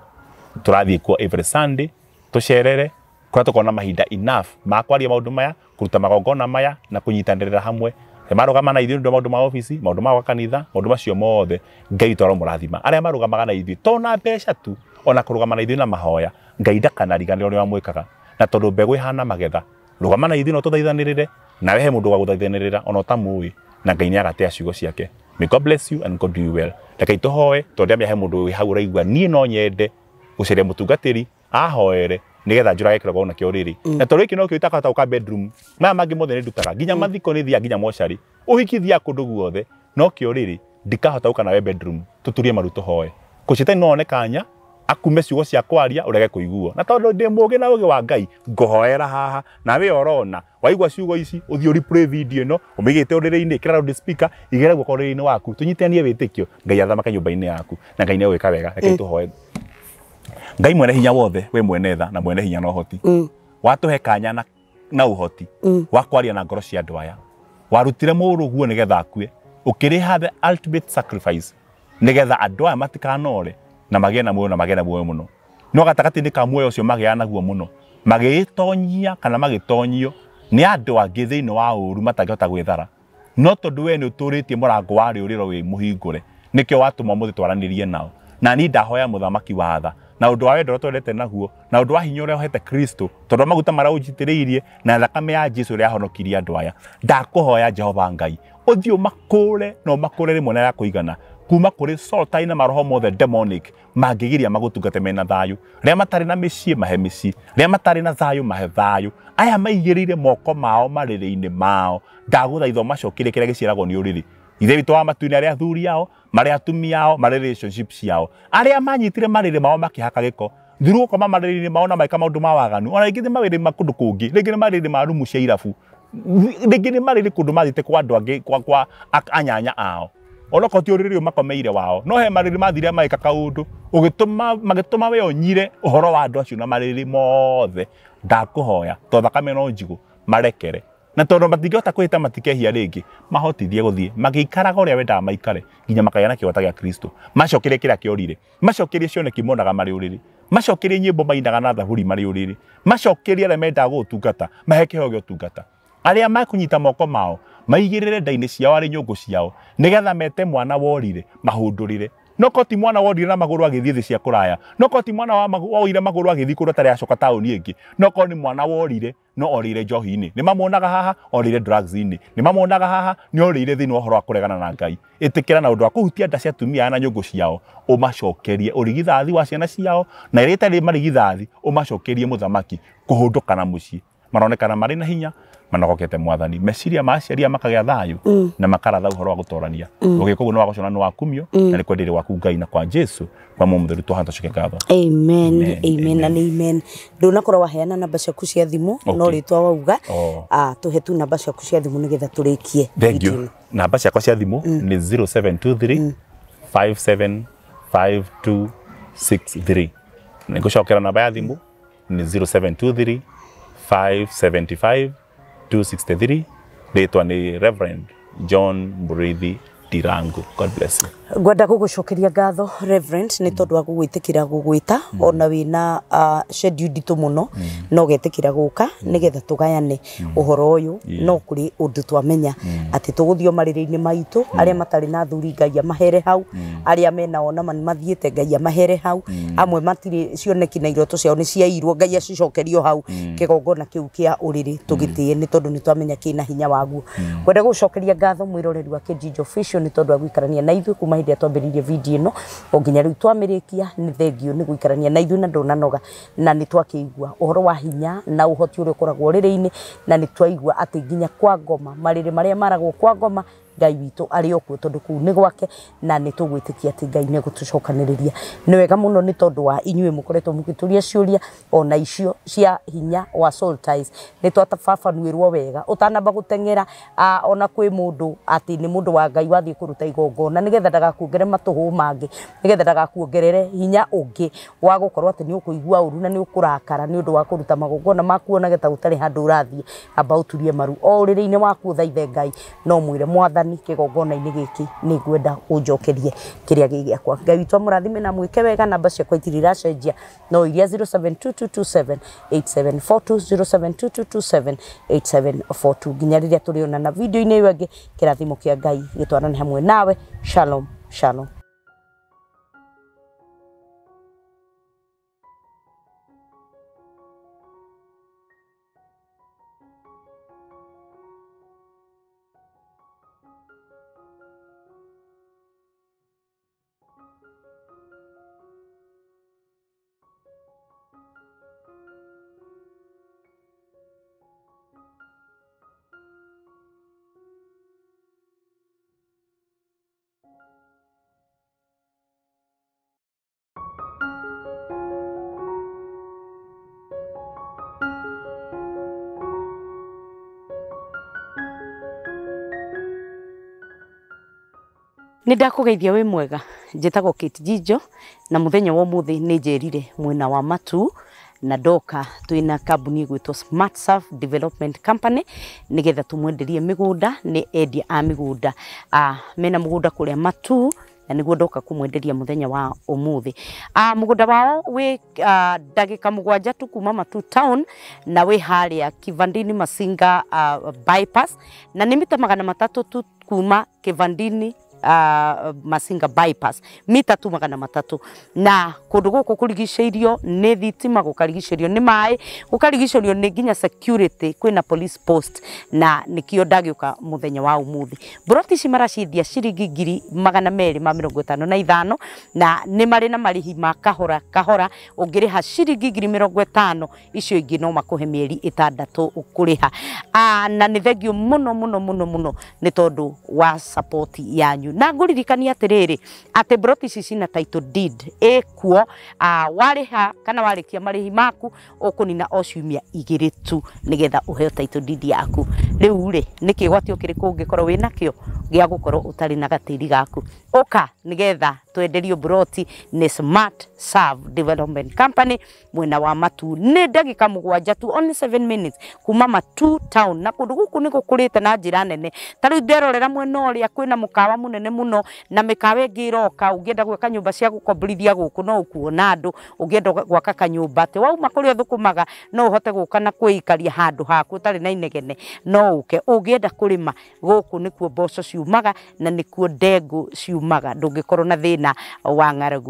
Tũrathiĩ kuo every Sunday, tũcerere kũrĩa tũkorwo na mahinda enough ma kwaria maũndũ maya, kũruta magongona maya na kũnyitanĩrĩra hamwe. Marũgama na ithuĩ nĩ ũndũ wa maũndũ ma obici, maũndũ ma kanitha, maũndũ macio mothe, Ngai witũ aromũrathima. Arĩa marũgamaga na ithuĩ to na mbeca tu, ona kũrũgama na ithuĩ na mahoya, Ngai ndakanariganĩrwo ũrĩa wamwĩkaga. Na tondũ mbegũ ĩhana magetha, rũgama na ithuĩ no tũthaithanĩrĩre, nawe he mũndũ wa gũthaithanĩrĩra ona ũtamũĩ, na Ngai nĩagatea ciugo ciake. May God bless you and God do you well. Rekei tũhoe, tondũ ndĩramenya he mũndũ wĩ hau ũraigua niĩ no nyende gũcaria mũtungatĩri ahoere nĩgetha njũrage kĩrogona kĩa ũrĩrĩ. Na tondũ gĩkĩ nokĩo itakahota gũka bedroom, maya mangĩ mothe nĩ ndutaga, nginya mathiko nĩ thiaga, nginya mocarĩ, ũhiki thiaga kũndũ guothe, no kĩa ũrĩrĩ ndikahota gũka nawe bedroom, tũturie maru tũhoe. Kũcetani no one kanya Akume ciugo cia kwaria urege kuiguo. Na tondu ndi mugi na ugi wa Ngai ngohoera haha na we orona waigua ciugo ici uthii replay video ino umigite uriri-ini kira loud speaker igere guoko uriri-ini waku tunyitanie witikio Ngai athamaka nyumba-ini yaku na Ngai nĩ wega reke tuhoe. Ngai mwene hinya wothe we mwene tha na mwene hinya na uhoti watuhe kanya na uhoti wa kwaria na ngoro cia andu aya warutire muruguo nigetha akue ukiriha the ultimate sacrifice nigetha andu aya matikanore na magĩe na muoyo na magĩe na muoyo mũno no gatagatĩ-inĩ ka muoyo ũcio magĩaga naguo mũno magĩĩtonyia kana magĩtonyio nĩ andũ angĩ thĩinĩ wa ũru matangĩhota gwĩthara no tondũ we nĩ ũtũrĩtie mũrango wa rĩũrĩro wĩ mũhingũre nĩkĩo watũma mũthĩ twaranĩrie nao na niĩ ndahoya mũthamaki wa tha na ũndũ wa wendo ũrĩa twendete naguo na ũndũ wa hinya ũrĩa ũhete Kristo tondũ maguta marĩa ũnjitĩrĩirie na thakame ya Jesu ĩrĩa yahonokirie andũ aya ndakũhoya Jehova Ngai ũthiĩ ũmakũre na ũmakũre rĩmwe na ya kũigana kuma kuri soul na maroho mothe demonic mangĩgiria magũtungate mena thayu rĩa matarĩ na mĩciĩ mahe mĩciĩ rĩa matarĩ na thayu mahe thayu aya maigĩrĩire moko mao marĩrĩ-inĩ mao ndagũthaitha macokerie kĩrĩa gĩciaragwo nĩ ũrĩrĩ ithe witũ wa matu-inĩ arĩa athuri ao marĩa atumia ao marĩ relationship ciao arĩa manyitire marĩrĩ mao makĩhaka gĩko thiru gũkoma marĩrĩ-inĩ mao na maika maũndũ ma waganu ona rĩngĩ nĩ mawĩrĩ ma kũndũ kũngĩ rĩngĩ nĩ marĩrĩ ma rumu cia irabu rĩngĩ nĩ marĩrĩ kũndũ mathiĩte kwa andũ angĩ kwa anyanya ao ona ko ti ũrĩrĩ makomeire wao no he marĩrĩ mathire maika kaũndũ ũgĩtũma magĩtũma we ũnyire ũhoro wa andũ acio na marĩrĩ mothe ndakũhoya to thakame no njigũ marekere na tondũ matingĩhota kwĩhĩta matikehia rĩngĩ mahotithie gũthiĩ magĩikaraga ũrĩa wendaga maikare nginya makagĩa na kĩhota gĩa Kristo macokerie kĩrĩa kĩorire macokerie cioneki monaga marĩ ũrĩrĩ macokerie nyĩmbo mainaga na thaburi marĩ ũrĩrĩ macokerie arĩa mendaga gũgũtungata mahe kĩheo gĩa ũtungata arĩa makũnyita moko mao maigĩrĩre nda-inĩ ciao arĩ nyũngũ ciao nĩgetha mete mwana worire mahũndũrĩre no ko ti mwana worire na magũrũ agĩthiĩ thĩ cia kũraya no ko ti mwana woire magũrũ agĩthiĩ kũndũ atarĩ acoka taũni ĩngĩ no ko nĩ mwana worire no orĩire njohi-inĩ nĩ mamuonaga haha orĩire drugs-inĩ nĩ mamuonaga haha nĩ orĩire thĩinĩ wa ũhoro wa kũregana na Ngai ĩtĩkĩra na ũndũ wa kũhutia nda cia atumia aya na nyũngũ ciao ũmacokerie ũrigithathi wa ciana ciao na iria itarĩ marigithathi ũmacokerie mũthamaki kũhũndũka na mũciĩ maronekana marĩ na hinya manogokete mwathani meciria ma aciari makagĩa thayu na makaratha ũhoro wa gũtorania ũgĩka ũguo nĩ wagocona nĩ wakumio na nĩ kwendire gwaku Ngai na kwa Jesu kwa muo mũtheru twahota coke ngatho. Amen amen and amen. Ndunakorwo waheana namba ciaku cia thimũ no rĩtwa wauga tũhe tu namba ciaku cia thimũ nĩgetha tũrĩkie. Thank you. Namba ciakwa cia thimũ nĩ 0723 575263. Nĩngũcokera namba ya thimũ nĩ 0723 575 263. Rĩtwa nĩ Reverend John Muriithi Ndirangu. God bless you. Ngwenda gũgũcokeria ngatho Reverend nĩ tondũ wa gũgwĩtĩkĩra gũgwĩta ona wĩna schedule nditũ mũno no getĩkĩra gũka nĩgetha tũgayane ũhoro ũyũ no kũrĩ ũndũ twamenya atĩ tũgũthiĩ marĩrĩ-inĩ maitũ arĩa matarĩ na athuri Ngai amahere hau arĩa mena ona mathiĩte Ngai amahere hau amwe matirĩ cioneki na iroto ciao nĩ ciairwo Ngai acicokerio hau kĩgongona kĩu kĩa ũrĩrĩ tũgĩtĩe nĩ tondũ nĩ twamenya kĩna hinya waguo. Ngwenda gũgũcokeria ngatho mwĩroreri wa Kĩnjinjo Official nĩ tondũ wa gũikarania na ithuĩ kuma hĩndĩ ĩrĩa twambĩrĩirie video ĩno o nginya rĩu twamĩrĩkia. Nĩ thengio nĩ gũikarania na ithuĩ na ndũnanoga na nĩ twakĩigua ũhoro wa hinya na ũhoti ũrĩa ũkoragwo ũrĩrĩ-inĩ na nĩ twaigua atĩ nginya kwa ngoma marĩrĩ marĩa maragwo kwa ngoma Ngai witũ arĩ o kuo tondũ kũu nĩ gwake na nĩ tũgwĩtĩkia atĩ Ngai nĩ egũtũcokanĩrĩria. Nĩ wega mũno nĩ tondũ wa inyuĩ mũkoretwo mũgĩtũria ciũria ona icio cia hinya wa soul ties nĩ twatababanuĩrwo wega ũtanamba gũteng'era ona kwĩ mũndũ atĩ nĩ mũndũ wa Ngai wathiĩ kũruta igongona nĩgetha ndagakuongerere matũhũ mangĩ nĩgetha ndagakuongerere hinya ũngĩ wa gũkorwo atĩ nĩ ũkũigua ũru na nĩ ũkũrakara nĩ ũndũ wa kũruta magongona maku onage ta ũtarĩ handũ ũrathiĩ amba ũturie maru o ũrĩrĩ-inĩ waku ũthaithe Ngai no mwĩre mwathani kĩgongona-inĩ gĩkĩ nĩ ngwenda ũnjokerie kĩrĩa gĩ gĩakwa. Ngai witũ amũrathime na mwĩke wega. Namba ciakwa itirĩ iracenjia no iria 072227 8742 0722278742 nginya rĩrĩa tũrĩonana video-inĩ ĩyo ĩngĩ kĩrathimo kĩa Ngai gĩtwarane hamwe nawe. Shalom shalom. Nĩ ndakũgeithia wĩ mwega, njĩtagwo Kate Njijo na mũthenya wa ũmũthĩ nĩ njerire mwena wa Matuu na ndoka twĩna kambuni ĩgwĩtwo Smart Surf Development Company nĩgetha tũmwenderie mĩgũnda. Nĩ endia a mĩgũnda, mena mũgũnda kũrĩa Matuu na nĩguo ndoka kũmwenderia mũthenya wa ũmũthĩ. Mũgũnda wao wĩ ndagĩka 7 tu kuma Matuu town na wĩ harĩa Kivandini Masinga bypass, na nĩ mita 300 tu kuma Kivandini Masinga bypass, mita tu 300. Na kũndũ gũkũ kũrigicĩirio nĩ thitima, gũkarigicĩrio nĩ maĩ, gũkarigicĩrio nĩ nginya security, kwĩna police post, na nĩkĩo ndagĩũka mũthenya wa ũmũthĩ. Mburoti ici maraciendia ciringi 255,000 na nĩ marĩ na marĩhi ma kahora kahora. Ũngĩrĩha ciringi 50,000, icio ingĩ no makũhe mĩeri 6 ũkũrĩha. Na nĩ thengio mũno mũno mũno mũno nĩ tondũ wa support yanyu. Na ngũririkania atĩrĩrĩ atĩ mburoti ici cina title deed ĩkuo, warĩha kana warĩkia marĩhi maku ũkũnina o ciumia 2 tu nĩgetha ũheo title deed yaku. Rĩu rĩ, nĩ kĩgwatio kĩrĩkũ ũngĩkorwo wĩnakĩo gĩa gũkorwo ũtarĩ na gatĩri gaku? Ũka nĩgetha twenderio mburoti nĩ Smart Serve Development Company mwena wa Matuu. Nĩ ndagĩka 7 tu, only 7 minutes kuma Matuu town, na kũndũ gũkũ nĩ gũkũrĩte na njĩra nene. Ta rĩu nderorera mwena ũrĩa kwĩna mũkawa mũnene mũno na mĩkawa ĩngĩ ĩroka. Ũngĩenda gwaka nyũmba cia gũkomborithia gũkũ no ũkuona andũ, ũngĩenda gwaka kanyũmba atĩ wauma kũrĩa ũthũkũmaga no ũhote gũka na kwĩikaria handũ haku ũtarĩ na inegene, no ũke. Ũngĩenda kũrĩma gũkũ nĩkuo mboco ciumaga na nĩkuo ndengũ ciumaga, ndũngĩkorwo na thĩna wa ng'aragu.